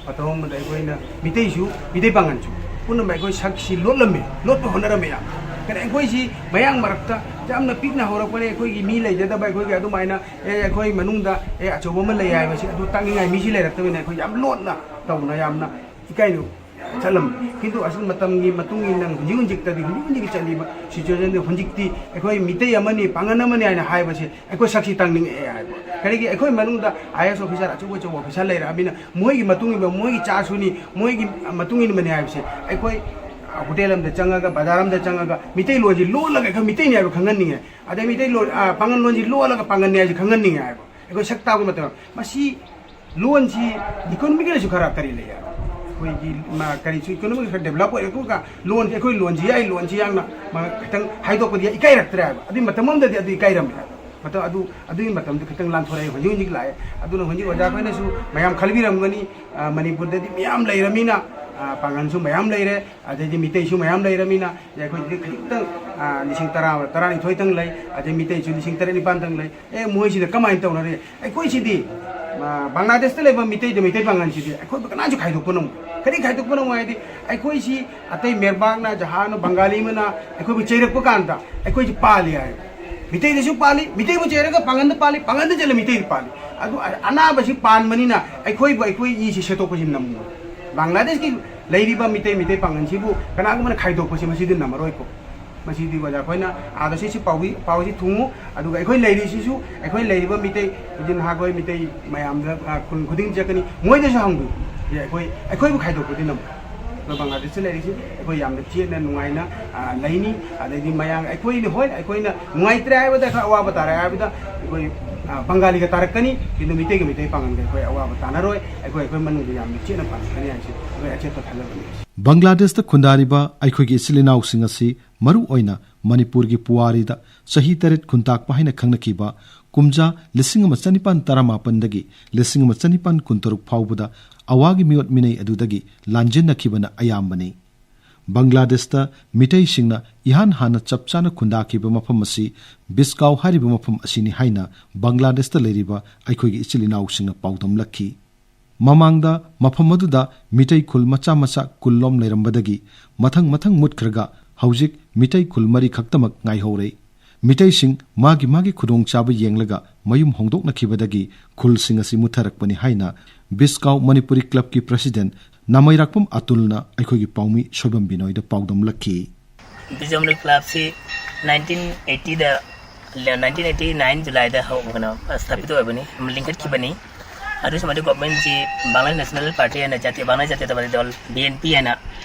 ꯃꯇꯝ ꯑꯃꯗ ꯑꯩꯈꯣꯏꯅ ꯃꯤꯇꯩꯁꯨ, ꯃꯤꯇꯩ ꯄꯥꯉꯜꯁꯨ ꯄꯨꯝꯅꯃꯛ ꯑꯩꯈꯣꯏ ꯁꯛꯁꯤ ꯂꯣꯠꯂꯝꯃꯦ, ꯂꯣꯠꯄ ꯍꯣꯠꯅꯔꯝꯃꯦ ꯌꯥꯝ꯫ ꯀꯩꯅꯣ, ꯑꯩꯈꯣꯏꯁꯤ ꯃꯌꯥꯡ ꯃꯔꯛꯇ ꯌꯥꯝꯅ ꯄꯤꯛꯅ ꯍꯧꯔꯛꯄꯅꯦ, ꯑꯩꯈꯣꯏꯒꯤ ꯃꯤ ꯂꯩꯖꯗꯕ, ꯑꯩꯈꯣꯏꯒꯤ ꯑꯗꯨꯃꯥꯏꯅ, ꯑꯦ, ꯑꯩꯈꯣꯏ ꯃꯅꯨꯡꯗ, ꯑꯦ, ꯑꯆꯧꯕ ꯑꯃ ꯂꯩ ꯍꯥꯏꯕꯁꯤ ꯑꯗꯨ ꯇꯥꯛꯅꯤꯡꯉꯥꯏ ꯃꯤꯁꯤ ꯂꯩꯔꯛꯇꯕꯅꯤꯅ ꯑꯩꯈꯣꯏ ꯌꯥꯝ ꯂꯣꯠꯅ ꯇꯧꯅ ꯌꯥꯝꯅ ꯏꯀꯥꯏꯅ ꯆꯠꯂꯝꯃꯤ꯫ ꯀꯤꯟꯇꯨ ꯑꯁꯤꯒꯤ ꯃꯇꯝꯒꯤ ꯃꯇꯨꯡ ꯏꯟꯅ ꯍꯧꯖꯤꯛ ꯍꯧꯖꯤꯛꯇꯗꯤ, ꯍꯧꯖꯤꯛ ꯍꯧꯖꯤꯛ ꯆꯠꯂꯤꯕ ꯁꯤꯆꯨꯋꯦꯁꯟꯗ ꯍꯧꯖꯤꯛꯇꯤ ꯑꯩꯈꯣꯏ ꯃꯤꯇꯩ ꯑꯃꯅꯤ, ꯄꯥꯉꯜ ꯑꯃꯅꯤ ꯍꯥꯏꯅ ꯍꯥꯏꯕꯁꯦ ꯑꯩꯈꯣꯏ ꯁꯛꯁꯤ ꯇꯥꯡꯅꯤꯡꯉꯛꯑꯦ ꯍꯥꯏꯕ꯫ ꯀꯔꯤꯒꯤ? ꯑꯩꯈꯣꯏ ꯃꯅꯨꯡꯗ ꯑꯥꯏ ꯑꯦꯁ ꯑꯣꯐꯤꯁꯥꯔ, ꯑꯆꯧ ꯑꯆꯧꯕ ꯑꯣꯐꯤꯁꯥꯔ ꯂꯩꯔꯛꯑꯃꯤꯅ ꯃꯣꯏꯒꯤ ꯃꯇꯨꯡ ꯏꯟꯕ, ꯃꯣꯏꯒꯤ ꯆꯥꯁꯨꯅꯤ, ꯃꯣꯏꯒꯤ ꯃꯇꯨꯡ ꯏꯟꯕꯅꯤ ꯍꯥꯏꯕꯁꯦ ꯑꯩꯈꯣꯏ ꯍꯣꯇꯦꯜ ꯑꯃꯗ ꯆꯪꯉꯒ, ꯕꯖꯥꯔ ꯑꯃꯗ ꯆꯪꯉꯒ ꯃꯤꯇꯩꯂꯣꯟꯁꯤ ꯂꯣꯜꯂꯒ ꯑꯩꯈꯣꯏ ꯃꯤꯇꯩꯅꯤ ꯍꯥꯏꯕ ꯈꯪꯍꯟꯅꯤꯡꯉꯦ꯫ ꯑꯗꯩ ꯃꯤꯇꯩꯂꯣꯟ, ꯑ, ꯄꯥꯉꯜꯂꯣꯟꯁꯤ ꯂꯣꯜꯂꯒ ꯄꯥꯉꯜꯅꯤ ꯍꯥꯏꯁꯦ ꯈꯪꯍꯟꯅꯤꯡꯉꯦ ꯍꯥꯏꯕ꯫ ꯑꯩꯈꯣꯏ ꯁꯛ ꯇꯥꯛꯄ ꯃꯇꯝꯗ ꯃꯁꯤ ꯂꯣꯟꯁꯤ ꯏꯀꯣꯅꯣꯃꯤꯀꯦꯜꯁꯨ ꯈꯔ ꯀꯔꯤ ꯂꯩ ꯍꯥꯏꯕ꯫ ꯑꯩꯈꯣꯏꯒꯤ ꯃꯥ ꯀꯔꯤꯁꯨ ꯏꯀꯣꯅꯣꯃꯤꯛ ꯈꯔ ꯗꯦꯕꯂꯞ ꯑꯣꯏꯔꯦ꯫ ꯑꯗꯨꯒ ꯂꯣꯟꯁꯤ, ꯑꯩꯈꯣꯏ ꯂꯣꯟꯁꯤ ꯌꯥꯏ, ꯂꯣꯟꯁꯤ ꯌꯥꯝꯅ ꯃꯥ ꯈꯤꯇꯪ ꯍꯥꯏꯗꯣꯛꯄꯗꯤ ꯏꯀꯥꯏꯔꯛꯇ꯭ꯔꯦ ꯍꯥꯏꯕ꯫ ꯑꯗꯨꯏ ꯃꯇꯝ ꯑꯃꯗꯗꯤ ꯑꯗꯨ ꯏꯀꯥꯏꯔꯝꯃꯦ ꯍꯥꯏꯕ꯫ ꯃꯇꯝ ꯑꯗꯨ, ꯑꯗꯨꯒꯤ ꯃꯇꯝꯗꯨ ꯈꯤꯇꯪ ꯂꯥꯟꯊꯣꯔꯛꯑꯦ, ꯍꯧꯖꯤꯛ ꯍꯧꯖꯤꯛ ꯂꯥꯛꯑꯦ꯫ ꯑꯗꯨꯅ ꯍꯧꯖꯤꯛ ꯑꯣꯖꯥ ꯑꯩꯈꯣꯏꯅꯁꯨ ꯃꯌꯥꯝ ꯈꯟꯕꯤꯔꯝꯒꯅꯤ, ꯑ, ꯃꯅꯤꯄꯨꯔꯗꯗꯤ ꯃꯌꯥꯝ ꯂꯩꯔꯃꯤꯅ, ꯑ, ꯄꯥꯡꯒꯜꯁꯨ ꯃꯌꯥꯝ ꯂꯩꯔꯦ, ꯑꯗꯩꯗꯤ ꯃꯤꯇꯩꯁꯨ ꯃꯌꯥꯝ ꯂꯩꯔꯃꯤꯅ, ꯑꯩꯈꯣꯏꯗꯤ ꯈꯖꯤꯛꯇꯪ, ꯑ, ꯂꯤꯁꯤꯡ ꯇꯔꯥ, ꯇꯔꯥꯅꯤꯊꯣꯏꯇꯪ ꯂꯩ, ꯑꯗꯩ ꯃꯤꯇꯩꯁꯨ ꯂꯤꯁꯤꯡ ꯇꯔꯦꯠ ꯅꯤꯄꯥꯟꯇꯪ ꯂꯩ꯫ ꯑꯦ, ꯃꯣꯏꯁꯤꯗ ꯀꯃꯥꯏꯅ ꯇꯧꯅꯔꯤ? ꯑꯩꯈꯣꯏꯁꯤꯗꯤ, ꯑ, ꯕꯪꯒ꯭ꯂꯥꯗꯦꯁꯇ ꯂꯩꯕ ꯃꯤꯇꯩꯗ, ꯃꯤꯇꯩ ꯄꯥꯡꯒꯜꯁꯤꯗꯤ ꯑꯩꯈꯣꯏꯕꯨ ꯀꯅꯥꯁꯨ ꯈꯥꯏꯗꯣꯛꯄ ꯉꯝꯃꯣꯏ꯫ ꯀꯔꯤ ꯈꯥꯏꯗꯣꯛꯄ ꯉꯝꯃꯣꯏ ꯍꯥꯏꯗꯤ, ꯑꯩꯈꯣꯏꯁꯤ ꯑꯇꯩ ꯃꯦꯔꯕꯥꯛꯅ, ꯖꯍꯥꯅ, ꯕꯪꯒꯥꯂꯤ ꯑꯃꯅ ꯑꯩꯈꯣꯏꯕꯨ ꯆꯩꯔꯛꯄ ꯀꯥꯟꯗ ꯑꯩꯈꯣꯏꯁꯤ ꯄꯥꯜꯂꯤ ꯍꯥꯏ꯫ ꯃꯤꯇꯩꯗꯁꯨ ꯄꯥꯜꯂꯤ, ꯃꯤꯇꯩꯕꯨ ꯆꯩꯔꯒ ꯄꯥꯡꯒꯟꯗ ꯄꯥꯜꯂꯤ, ꯄꯥꯡꯒꯟꯗ ꯆꯠꯂ ꯃꯤꯇꯩꯗ ꯄꯥꯜꯂꯤ꯫ ꯑꯗꯨ ꯑ-, ꯑꯅꯥꯕꯁꯤ ꯄꯥꯟꯕꯅꯤꯅ ꯑꯩꯈꯣꯏꯕꯨ, ꯑꯩꯈꯣꯏ ꯏꯁꯤ ꯁꯦꯠꯇꯣꯛꯄꯁꯤ ꯅꯝꯃꯣꯏ꯫ ꯕꯪꯒ꯭ꯂꯥꯗꯦꯁꯀꯤ ꯂꯩꯔꯤꯕ ꯃꯤꯇꯩ, ꯃꯤꯇꯩ ꯄꯥꯡꯒꯟꯁꯤꯕꯨ ꯀꯅꯥꯒꯨꯝꯕꯅ ꯈꯥꯏꯗꯣꯛꯄꯁꯤ ꯃꯁꯤꯗꯤ ꯅꯝꯃꯔꯣꯏꯀꯣ꯫ ꯃꯁꯤꯗꯤ ꯑꯣꯖꯥ ꯑꯩꯈꯣꯏꯅ ꯑꯥꯗꯁꯨ ꯁꯤ ꯄꯥꯎꯗꯤ, ꯄꯥꯎꯁꯤ ꯊꯨꯡꯉꯨ, ꯑꯗꯨꯒ ꯑꯩꯈꯣꯏ ꯂꯩꯔꯤꯁꯤꯁꯨ, ꯑꯩꯈꯣꯏ ꯂꯩꯔꯤꯕ ꯃꯤꯇꯩ, ꯍꯧꯖꯤꯛ ꯅꯍꯥꯈꯣꯏ ꯃꯤꯇꯩ ꯃꯌꯥꯝꯗ, ꯑ, ꯈꯨꯟ ꯈꯨꯗꯤꯡ ꯆꯠꯀꯅꯤ, ꯃꯣꯏꯗꯁꯨ ꯍꯪꯕꯤꯌꯨ꯫ ꯁꯤ ꯑꯩꯈꯣꯏ, ꯑꯩꯈꯣꯏꯕꯨ ꯈꯥꯏꯗꯣꯛꯄꯗꯤ ꯅꯝꯃꯣꯏ꯫ ꯑꯩꯈꯣꯏ ꯕꯪꯒ꯭ꯂꯥꯗꯦꯁꯇ ꯂꯩꯔꯤꯁꯤ ꯑꯩꯈꯣꯏ ꯌꯥꯝꯅ ꯆꯦꯠꯅ ꯅꯨꯡꯉꯥꯏꯅ, ꯑ, ꯂꯩꯅꯤ꯫ ꯑꯗꯩꯗꯤ ꯃꯌꯥꯝ ꯑꯩꯈꯣꯏꯅ, ꯍꯣꯏ, ꯑꯩꯈꯣꯏꯅ ꯅꯨꯡꯉꯥꯏꯇ꯭ꯔꯦ ꯍꯥꯏꯕꯗ, ꯑꯩꯈꯣꯏ ꯑꯋꯥꯕ ꯇꯥꯔꯦ ꯍꯥꯏꯕꯗ ꯑꯩꯈꯣꯏ, ꯑ, ꯕꯪꯒꯥꯂꯤꯒ ꯇꯥꯔꯛꯀꯅꯤ꯫ ꯀꯤꯟꯇꯨ ꯃꯤꯇꯩꯒ ꯃꯤꯇꯩ ꯄꯥꯡꯒꯜꯒ ꯑꯩꯈꯣꯏ ꯑꯋꯥꯕ ꯇꯥꯅꯔꯣꯏ꯫ ꯑꯩꯈꯣꯏ, ꯑꯩꯈꯣꯏ ꯃꯅꯨꯡꯗ ꯌꯥꯝꯅ ꯆꯦꯠꯅ ꯄꯥꯟꯒꯅꯤ ꯍꯥꯏꯁꯤ ꯑꯩꯈꯣꯏ ꯑꯆꯦꯠꯄ ꯊꯥꯖꯕꯅꯤ꯫ ꯕꯪꯒ꯭ꯂꯥꯗꯦꯁꯇ ꯈꯨꯟꯗꯥꯔꯤꯕ ꯑꯩꯈꯣꯏꯒꯤ ꯏꯆꯤꯜ ꯏꯅꯥꯎꯁꯤꯡ ꯑꯁꯤ ꯃꯔꯨ ꯑꯣꯏꯅ ꯃꯅꯤꯄꯨꯔꯒꯤ ꯄꯨꯋꯥꯔꯤꯗ ꯆꯍꯤ ꯇꯔꯦꯠ ꯈꯨꯟꯇꯥꯛꯄ ꯍꯥꯏꯅ ꯈꯪꯅꯈꯤꯕ ꯀꯨꯝꯖꯥ ꯂꯤꯁꯤꯡ ꯑꯃ ꯆꯅꯤꯄꯥꯟ ꯇꯔꯥꯃꯥꯄꯟꯗꯒꯤ ꯂꯤꯁꯤꯡ ꯑꯃ ꯆꯅꯤꯄꯥꯟ ꯀꯨꯟꯇꯔꯨꯛ ꯐꯥꯎꯕꯗ ꯑꯋꯥꯒꯤ ꯃꯤꯑꯣꯠ ꯃꯤꯅꯩ ꯑꯗꯨꯗꯒꯤ ꯂꯥꯟꯖꯦꯟꯅꯈꯤꯕꯅ ꯑꯌꯥꯝꯕꯅꯤ꯫ ꯕꯪꯒ꯭ꯂꯥꯗꯦꯁꯇ ꯃꯤꯇꯩꯁꯤꯡꯅ ꯏꯍꯥꯟ ꯍꯥꯟꯅ ꯆꯞ ꯆꯥꯅ ꯈꯨꯟꯗꯥꯈꯤꯕ ꯃꯐꯝ ꯑꯁꯤ ꯕꯤꯁꯀꯥꯎ ꯍꯥꯏꯔꯤꯕ ꯃꯐꯝ ꯑꯁꯤꯅꯤ ꯍꯥꯏꯅ ꯕꯪꯒ꯭ꯂꯥꯗꯦꯁꯇ ꯂꯩꯔꯤꯕ ꯑꯩꯈꯣꯏꯒꯤ ꯏꯆꯤꯜ ꯏꯅꯥꯎꯁꯤꯡꯅ ꯄꯥꯎꯗꯝꯂꯛꯈꯤ꯫ ꯃꯃꯥꯡꯗ ꯃꯐꯝ ꯑꯗꯨꯗ ꯃꯤꯇꯩ ꯈꯨꯜ ꯃꯆꯥ ꯃꯆꯥ ꯀꯨꯟꯂꯣꯝ ꯂꯩꯔꯝꯕꯗꯒꯤ ꯃꯊꯪ ꯃꯊꯪ ꯃꯨꯠꯈ꯭ꯔꯒ ꯍꯧꯖꯤꯛ ꯃꯤꯇꯩ ꯈꯨꯜ ꯃꯔꯤ ꯈꯛꯇꯃꯛ ꯉꯥꯏꯍꯧꯔꯦ꯫ ꯃꯤꯇꯩꯁꯤꯡ ꯃꯥꯒꯤ ꯃꯥꯒꯤ ꯈꯨꯗꯣꯡꯆꯥꯕ ꯌꯦꯡꯂꯒ ꯃꯌꯨꯝ ꯍꯣꯡꯗꯣꯛꯅꯈꯤꯕꯗꯒꯤ ꯈꯨꯜꯁꯤꯡ ꯑꯁꯤ ꯃꯨꯠꯊꯔꯛꯄꯅꯤ ꯍꯥꯏꯅ ꯕꯤꯁꯀꯥꯎ ꯃꯅꯤꯄꯨꯔꯤ ꯀ꯭ꯂꯕꯀꯤ ꯄ꯭ꯔꯁꯤꯗꯦꯟ ꯅꯥꯃꯩꯔꯥꯛꯄꯝ ꯑꯇꯨꯜꯅ ꯑꯩꯈꯣꯏꯒꯤ ꯄꯥꯎꯃꯤ ꯁꯣꯏꯕꯝ ꯕꯤꯅꯣꯏꯗ ꯄꯥꯎꯗꯝꯂꯛꯈꯤ꯫ ꯕꯤꯖꯝꯂꯤ ꯀ꯭ꯂꯕꯁꯤ ꯅꯥꯏꯟꯇꯤꯟ ꯑꯩꯠꯇꯤꯗ, ꯅꯥꯏꯟꯇꯤꯟ ꯑꯩꯠꯇꯤ ꯅꯥꯏꯟ ꯖꯨꯂꯥꯏꯗ ꯍꯧ-, ꯀꯩꯅꯣ, ꯁ꯭ꯊꯥꯄꯤꯇ ꯑꯣꯏꯕꯅꯤ, ꯂꯤꯡꯈꯠꯈꯤꯕꯅꯤ꯫ ꯑꯗꯨꯁꯨ ꯃꯗꯨ ꯒꯣꯚꯔꯟꯃꯦꯟꯁꯤ ꯕꯪꯒ꯭ꯂꯥꯗꯦꯁ ꯅꯦꯁꯅꯦꯜ ꯄꯥꯔꯇꯤ ꯍꯥꯏꯅ, ꯖꯥꯇꯤꯌ ꯕꯪꯒ꯭ꯂꯥꯗꯦꯁ ꯖꯥꯇꯤꯌꯇꯕꯥꯗꯤ ꯗꯜ, ꯕꯤ ꯑꯦꯟ ꯄꯤ ꯍꯥꯏꯅ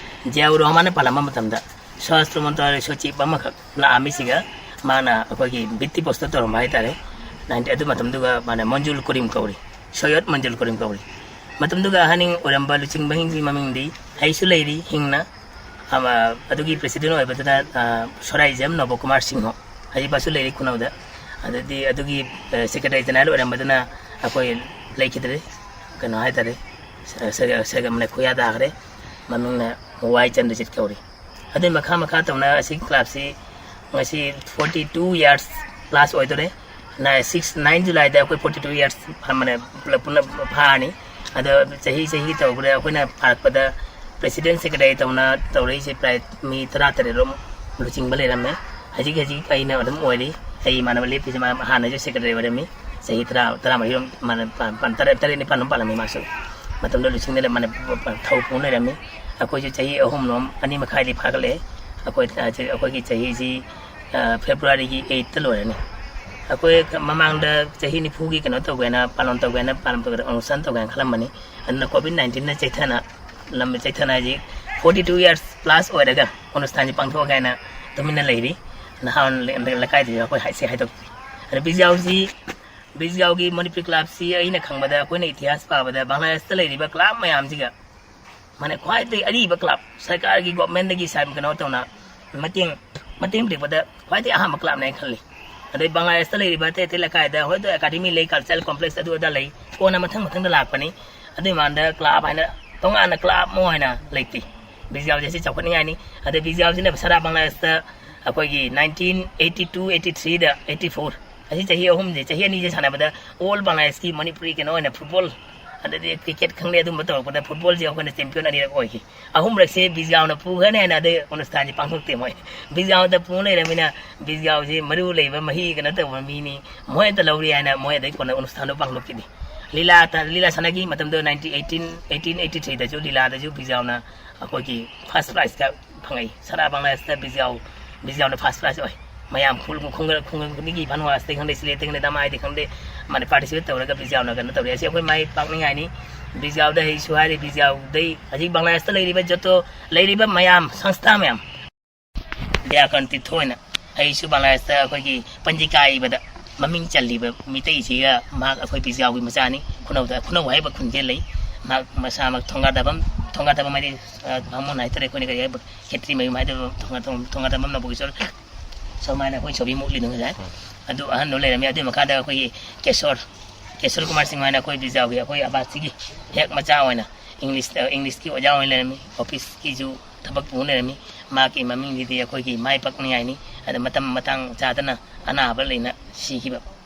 ꯖꯤꯌꯥꯎꯔ ꯔꯍꯃꯥꯟꯅ ꯄꯥꯜꯂꯝꯕ ꯃꯇꯝꯗ ꯁ꯭ꯋꯥꯁꯇ꯭ꯔ ꯃꯟꯇ꯭ꯔꯥꯂꯌ ꯁꯣꯆꯤꯞ ꯑꯃꯈꯛ ꯂꯥꯛꯑꯝꯃꯤꯁꯤꯒ ꯃꯥꯅ ꯑꯩꯈꯣꯏꯒꯤ ꯕꯤꯠꯇꯤ ꯄꯣꯁꯇ ꯇꯧꯔꯝꯕ ꯍꯥꯏꯇꯥꯔꯦ꯫ ꯅꯥꯏꯟꯇꯤ ꯑꯗꯨ ꯃꯇꯝꯗꯨꯒ ꯃꯥꯅ ꯃꯟꯖꯨꯜ ꯀꯔꯤꯝ ꯀꯧꯔꯤ, ꯁꯣꯌꯠ ꯃꯟꯖꯨꯜ ꯀꯔꯤꯝ ꯀꯧꯔꯤ꯫ ꯃꯇꯝꯗꯨꯒ ꯑꯍꯟ ꯑꯣꯏꯔꯝꯕ ꯂꯨꯆꯤꯡꯕꯁꯤꯡꯒꯤ ꯃꯃꯤꯡꯗꯤ ꯍꯩꯁꯨ ꯂꯩꯔꯤ, ꯍꯤꯡꯅ ꯑꯃ, ꯑꯗꯨꯒꯤ ꯄ꯭ꯔꯦꯁꯤꯗꯦꯟ ꯑꯣꯏꯕꯗꯨꯅ, ꯑ, ꯁꯣꯔꯥꯏꯖꯝ ꯅꯕꯀꯨꯃꯥꯔ ꯁꯤꯡꯍ, ꯍꯧꯖꯤꯛꯐꯥꯎꯁꯨ ꯂꯩꯔꯤ ꯈꯨꯅꯧꯗ꯫ ꯑꯗꯨꯗꯤ ꯑꯗꯨꯒꯤ, ꯑ, ꯁꯦꯀ꯭ꯔꯦꯇꯔꯤ ꯖꯦꯅꯔꯦꯜ ꯑꯣꯏꯔꯝꯕꯗꯨꯅ ꯑꯩꯈꯣꯏ ꯂꯩꯈꯤꯗ꯭ꯔꯦ, ꯀꯩꯅꯣ ꯍꯥꯏꯇꯥꯔꯦ, ꯁ-, ꯁ-, ꯁ-, ꯃꯥꯅ ꯈꯨꯌꯥ ꯇꯥꯈ꯭ꯔꯦ꯫ ꯃꯃꯤꯡꯅ ꯋꯥꯏ ꯆꯟꯗ꯭ꯔꯖꯤꯠ ꯀꯧꯔꯤ꯫ ꯑꯗꯨꯒꯤ ꯃꯈꯥ ꯃꯈꯥ ꯇꯧꯅ ꯑꯁꯤꯒꯤ ꯀ꯭ꯂꯕꯁꯤ ꯉꯁꯤ ꯐꯣꯔꯇꯤ ꯇꯨ ꯏꯌꯥꯔꯁ ꯄ꯭ꯂꯁ ꯑꯣꯏꯗꯣꯔꯦ꯫ ꯅꯥꯏ-, ꯁꯤꯛꯁ, ꯅꯥꯏꯟ ꯖꯨꯂꯥꯏꯗ ꯑꯩꯈꯣꯏ ꯐꯣꯔꯇꯤ ꯇꯨ ꯏꯌꯥꯔꯁ ꯐꯥꯔꯝꯕꯅꯦ, ꯄꯨꯂꯞ ꯄꯨꯟꯅ ꯐꯥꯔꯅꯤ꯫ ꯑꯗꯣ ꯆꯍꯤ ꯆꯍꯤ ꯇꯧꯕꯗ ꯑꯩꯈꯣꯏꯅ ꯐꯥꯔꯛꯄꯗ ꯄ꯭ꯔꯦꯁꯤꯗꯦꯟ ꯁꯦꯀ꯭ꯔꯦꯇꯔꯤ ꯇꯧꯅ ꯇꯧꯔꯛꯏꯁꯦ ꯄ꯭ꯔꯥꯏ ꯃꯤ ꯇꯔꯥ ꯇꯔꯦꯠ ꯔꯣꯝ ꯂꯨꯆꯤꯡꯕ ꯂꯩꯔꯝꯃꯦ꯫ ꯍꯧꯖꯤꯛ ꯍꯧꯖꯤꯛ ꯑꯩꯅ ꯑꯗꯨꯝ ꯑꯣꯏꯔꯤ꯫ ꯑꯩ ꯏꯃꯥꯟꯅꯕ ꯂꯦꯞꯄꯤꯁꯦ ꯃꯥ ꯍꯥꯟꯅꯁꯨ ꯁꯦꯀ꯭ꯔꯦꯇꯔꯤ ꯑꯣꯏꯔꯝꯃꯤ꯫ ꯆꯍꯤ ꯇꯔꯥ, ꯇꯔꯥꯃꯔꯤ ꯔꯣꯝ ꯃꯥꯅ ꯄꯥ-, ꯄꯥ-, ꯇꯔꯦꯠ, ꯇꯔꯦꯠ ꯅꯤꯄꯥꯜ ꯔꯣꯝ ꯄꯥꯜꯂꯝꯃꯤ ꯃꯥꯁꯨ꯫ ꯃꯇꯝꯗꯨꯗ ꯂꯨꯆꯤꯡꯗ ꯂꯩ-, ꯃꯥꯅ ꯊꯧ ꯄꯨ ꯂꯩꯔꯝꯃꯤ꯫ ꯑꯩꯈꯣꯏꯁꯨ ꯆꯍꯤ ꯑꯍꯨꯝ ꯔꯣꯝ, ꯑꯅꯤ ꯃꯈꯥꯏꯗꯤ ꯐꯥꯒꯠꯂꯛꯑꯦ꯫ ꯑꯩꯈꯣꯏ, ꯑꯩꯈꯣꯏꯒꯤ ꯆꯍꯤꯁꯤ, ꯑ, ꯐꯦꯕ꯭ꯔꯨꯋꯥꯔꯤꯒꯤ ꯑꯩꯠꯇ ꯂꯣꯏꯔꯅꯤ꯫ ꯑꯩꯈꯣꯏ ꯃꯃꯥꯡꯗ ꯆꯍꯤ ꯅꯤꯐꯨꯒꯤ ꯀꯩꯅꯣ ꯇꯧꯒꯦꯅ, ꯄꯥꯂꯣꯟ ꯇꯧꯒꯦꯅ, ꯄꯥꯂꯣꯟ ꯇꯧꯒꯦꯅ, ꯑꯣꯅꯨꯁ꯭ꯊꯥꯟ ꯇꯧꯒꯦꯅ ꯈꯜꯂꯝꯕꯅꯤ꯫ ꯑꯗꯨꯅ ꯀꯣꯚꯤꯗ ꯅꯥꯏꯟꯇꯤꯟꯅ ꯆꯩꯊꯅ, ꯂꯝ ꯆꯩꯊꯅ ꯍꯥꯏꯁꯤ ꯐꯣꯔꯇꯤ ꯇꯨ ꯏꯌꯥꯔꯁ ꯄ꯭ꯂꯁ ꯑꯣꯏꯔꯒ ꯑꯣꯅꯨꯁ꯭ꯊꯥꯟꯁꯤ ꯄꯥꯡꯊꯣꯛꯑꯒꯦ ꯍꯥꯏꯅ ꯇꯨꯃꯤꯟꯅ ꯂꯩꯔꯤ꯫ ꯅꯍꯥ ꯂꯩꯀꯥꯏꯗꯁꯨ ꯑꯩꯈꯣꯏ ꯍꯥꯏꯁꯤ ꯍꯥꯏꯗꯣꯛꯄꯤ꯫ ꯑꯗꯣ ꯕꯤꯖꯥꯎꯁꯤ, ꯕꯤꯖꯥꯎꯒꯤ ꯃꯅꯤꯄꯨꯔꯤ ꯀ꯭ꯂꯕꯁꯤ ꯑꯩꯅ ꯈꯪꯕꯗ, ꯑꯩꯈꯣꯏꯅ ꯏꯇꯤꯍꯥꯁ ꯄꯥꯕꯗ ꯕꯪꯒ꯭ꯂꯥꯗꯦꯁꯇ ꯂꯩꯔꯤꯕ ꯀ꯭ꯂꯕ ꯃꯌꯥꯝꯁꯤꯒ ꯃꯥꯅ ꯈ꯭ꯋꯥꯏꯗꯒꯤ ꯑꯔꯤꯕ ꯀ꯭ꯂꯕ, ꯁꯔꯀꯥꯔꯒꯤ, ꯒꯣꯚꯔꯟꯃꯦꯟꯠꯇꯒꯤ ꯁꯥꯏꯟ ꯀꯩꯅꯣ ꯇꯧꯅ ꯃꯇꯦꯡ, ꯃꯇꯦꯡ ꯄꯤꯔꯛꯄꯗ ꯈ꯭ꯋꯥꯏꯗꯒꯤ ꯑꯍꯥꯟꯕ ꯀ꯭ꯂꯕꯅꯦ ꯍꯥꯏꯅ ꯈꯜꯂꯤ꯫ ꯑꯗꯩ ꯕꯪꯒ꯭ꯂꯥꯗꯦꯁꯇ ꯂꯩꯔꯤꯕ ꯑꯇꯩ ꯑꯇꯩ ꯂꯩꯀꯥꯏꯗ ꯍꯣꯏ ꯑꯦꯀꯥꯗꯃꯤ ꯂꯩ, ꯀꯜꯆꯔꯦꯜ ꯀꯣꯝꯄ꯭ꯂꯦꯛꯁ ꯑꯗꯨ ꯑꯗꯥ ꯂꯩ, ꯀꯣꯟꯅ ꯃꯊꯪ ꯃꯊꯪꯗ ꯂꯥꯛꯄꯅꯤ꯫ ꯑꯗꯨꯒꯤ ꯃꯃꯥꯡꯗ ꯀ꯭ꯂꯕ ꯍꯥꯏꯅ ꯇꯣꯉꯥꯟꯅ ꯀ꯭ꯂꯕ ꯑꯃ ꯑꯣꯏꯅ ꯂꯩꯇꯦ꯫ ꯕꯤꯖꯥꯎꯁꯦ ꯁꯤ ꯆꯥꯎꯈꯠꯅꯤꯡꯉꯥꯏꯅꯤ꯫ ꯑꯗꯩ ꯕꯤꯖꯥꯎꯁꯤꯅ ꯁꯔꯥ ꯕꯪꯒ꯭ꯂꯥꯗꯦꯁꯇ ꯑꯩꯈꯣꯏꯒꯤ ꯅꯥꯏꯟꯇꯤꯟ ꯑꯩꯠꯇꯤ ꯇꯨ, ꯑꯩꯠꯇꯤ ꯊ꯭ꯔꯤꯗ, ꯑꯩꯠꯇꯤ ꯐꯣꯔ, ꯑꯁꯤ ꯆꯍꯤ ꯑꯍꯨꯝꯁꯦ, ꯆꯍꯤ ꯑꯅꯤꯁꯦ ꯁꯥꯟꯅꯕꯗ ꯑꯣꯜ ꯕꯪꯒ꯭ꯂꯥꯗꯦꯁꯀꯤ ꯃꯅꯤꯄꯨꯔꯤ ꯀꯩꯅꯣ ꯑꯣꯏꯅ ꯐꯨꯠꯕꯣꯜ ꯑꯗꯩꯗꯤ ꯀ꯭ꯔꯤꯀꯦꯠ ꯈꯪꯗꯦ, ꯑꯗꯨꯝꯕ ꯇꯧꯔꯛꯄꯗ ꯐꯨꯠꯕꯣꯜꯁꯦ ꯑꯩꯈꯣꯏꯅ ꯆꯦꯝꯄꯤꯌꯟ ꯑꯅꯤꯔꯛ ꯑꯣꯏꯈꯤ꯫ ꯑꯍꯨꯝꯂꯛꯁꯦ ꯕꯤꯖꯥꯎꯅ ꯄꯨꯈ꯭ꯔꯅꯤ ꯍꯥꯏꯅ ꯑꯗꯩ ꯑꯣꯅꯨꯁꯊꯥꯟꯁꯦ ꯄꯥꯡꯊꯣꯛꯇꯦ꯫ ꯃꯣꯏ ꯕꯤꯖꯥꯎꯗ ꯄꯨ ꯂꯩꯔꯕꯅꯤꯅ ꯕꯤꯖꯥꯎꯁꯤ ꯃꯔꯨ ꯂꯩꯕ ꯃꯍꯤ ꯀꯩꯅꯣ ꯇꯧꯕ ꯃꯤꯅꯤ, ꯃꯣꯏ ꯑꯗ ꯂꯧꯔꯤ ꯍꯥꯏꯅ ꯃꯣꯏ ꯑꯗꯩ ꯀꯣꯟꯅ ꯑꯣꯅꯨꯁꯊꯥꯟꯗꯣ ꯄꯥꯡꯊꯣꯛꯈꯤꯅꯤ꯫ ꯂꯤꯂꯥ ꯇ-, ꯂꯤꯂꯥ ꯁꯥꯟꯅꯈꯤ ꯃꯇꯝꯗꯣ ꯅꯥꯏꯟꯇꯤꯟ ꯑꯩꯠꯇꯤꯟ, ꯑꯩꯠꯇꯤꯟ ꯑꯩꯠꯇꯤ ꯊ꯭ꯔꯤꯗꯁꯨ ꯂꯤꯂꯥꯗꯁꯨ ꯕꯤꯖꯥꯎꯅ ꯑꯩꯈꯣꯏꯒꯤ ꯐꯥꯔꯁ ꯄ꯭ꯔꯥꯏꯖꯀ ꯐꯪꯉꯛꯏ꯫ ꯁꯅꯥ ꯕꯪꯒ꯭ꯂꯥꯗꯦꯁꯇ ꯕꯤꯖꯥꯎ, ꯕꯤꯖꯥꯎꯅ ꯐꯥꯔꯁ ꯄ꯭ꯔꯥꯏꯖ ꯑꯣꯏ꯫ ꯃꯌꯥꯝ ꯈꯨꯜ ꯈꯨꯡꯒꯪ ꯈꯨꯡꯒꯪ ꯈꯨꯗꯤꯡꯒꯤ ꯏꯝꯐꯥꯜ ꯋꯦꯁꯇꯩ ꯈꯪꯗꯦ, ꯁꯤꯂꯦꯠꯇꯩ ꯈꯪꯗꯦ, ꯗꯃꯥꯏꯗꯩ ꯈꯪꯗꯦ, ꯃꯥꯅ ꯄꯥꯔꯇꯤꯁꯤꯄꯦꯠ ꯇꯧꯔꯒ ꯕꯤꯖꯥꯎꯅ ꯀꯩꯅꯣ ꯇꯧꯔꯤ꯫ ꯑꯁꯤ ꯑꯩꯈꯣꯏ ꯃꯥꯏ ꯄꯥꯛꯅꯤꯡꯉꯥꯏꯅꯤ꯫ ꯕꯤꯖꯥꯎꯗ ꯍꯩꯁꯨ ꯍꯥꯏꯔꯤ, ꯕꯤꯖꯥꯎꯗꯩ ꯍꯧꯖꯤꯛ ꯕꯪꯒ꯭ꯂꯥꯗꯦꯁꯇ ꯂꯩꯔꯤꯕ ꯖꯣꯇꯣ ꯂꯩꯔꯤꯕ ꯃꯌꯥꯝ ꯁꯪꯁꯊꯥ ꯃꯌꯥꯝ ꯕ꯭ꯌꯥꯀꯔꯟ ꯇꯤꯊꯣꯏꯅ ꯑꯩꯁꯨ ꯕꯪꯒ꯭ꯂꯥꯗꯦꯁꯇ ꯑꯩꯈꯣꯏꯒꯤ ꯄꯟꯖꯤꯀꯥ ꯏꯕꯗ ꯃꯃꯤꯡ ꯆꯜꯂꯤꯕ ꯃꯤꯇꯩꯁꯤꯒ ꯃꯍꯥꯛ ꯑꯩꯈꯣꯏ ꯕꯤꯖꯥꯎꯒꯤ ꯃꯆꯥꯅꯤ꯫ ꯈꯨꯅꯧꯗ, ꯈꯨꯅꯧ ꯍꯥꯏꯕ ꯈꯨꯟꯖꯦꯜ ꯂꯩ꯫ ꯃꯍꯥꯛ ꯃꯁꯥꯃꯛ ꯊꯣꯡꯒꯥꯗꯕꯝ, ꯊꯣꯡꯒꯥꯗꯕꯝ ꯍꯥꯏꯗꯤ, ꯑ, ꯕꯥꯃꯣꯟ ꯍꯥꯏꯇꯥꯔꯦ, ꯑꯩꯈꯣꯏꯅ ꯀꯔꯤ ꯍꯥꯏꯕ, ꯈꯦꯇ꯭ꯔꯤ ꯃꯌꯨꯝ ꯍꯥꯏꯗꯣꯏꯕ, ꯊꯣꯡꯒꯥ-, ꯊꯣꯡ-, ꯊꯣꯡꯒꯥꯗꯕꯝ ꯅꯕꯨꯒꯦꯁꯣꯔ ꯁꯨꯃꯥꯏꯅ ꯑꯩꯈꯣꯏ ꯁꯣꯕꯤ ꯃꯨꯛꯂꯤꯗꯣ ꯉꯁꯥꯏ꯫ ꯑꯗꯨ ꯑꯍꯟꯗꯣ ꯂꯩꯔꯝꯃꯤ꯫ ꯑꯗꯨꯒꯤ ꯃꯈꯥꯗ ꯑꯩꯈꯣꯏꯒꯤ ꯀꯦꯁꯣꯔ, ꯀꯦꯁꯣꯔ ꯀꯨꯃꯥꯔ ꯁꯤꯡ ꯍꯥꯏꯅ ꯑꯩꯈꯣꯏ ꯕꯤꯖꯥꯎꯒꯤ ꯑꯩꯈꯣꯏ ꯑꯕꯥꯁꯤꯒꯤ ꯍꯦꯛ ꯃꯆꯥ ꯑꯣꯏꯅ ꯏꯪꯂꯤꯁ, ꯏꯪꯂꯤꯁꯀꯤ ꯑꯣꯖꯥ ꯑꯣꯏꯅ ꯂꯩꯔꯝꯃꯤ꯫ ꯑꯣꯐꯤꯁꯀꯤꯁꯨ ꯊꯕꯛ ꯄꯨ ꯂꯩꯔꯝꯃꯤ꯫ ꯃꯍꯥꯛꯀꯤ ꯃꯃꯤꯡꯁꯤꯗꯤ ꯑꯩꯈꯣꯏꯒꯤ ꯃꯥꯏ ꯄꯥꯛꯅꯤꯡꯉꯥꯏꯅꯤ꯫ ꯑꯗ ꯃꯇꯝ ꯃꯇꯥꯡ ꯆꯥꯗꯅ ꯑꯅꯥꯕ ꯂꯩꯅ ꯁꯤꯈꯤꯕ,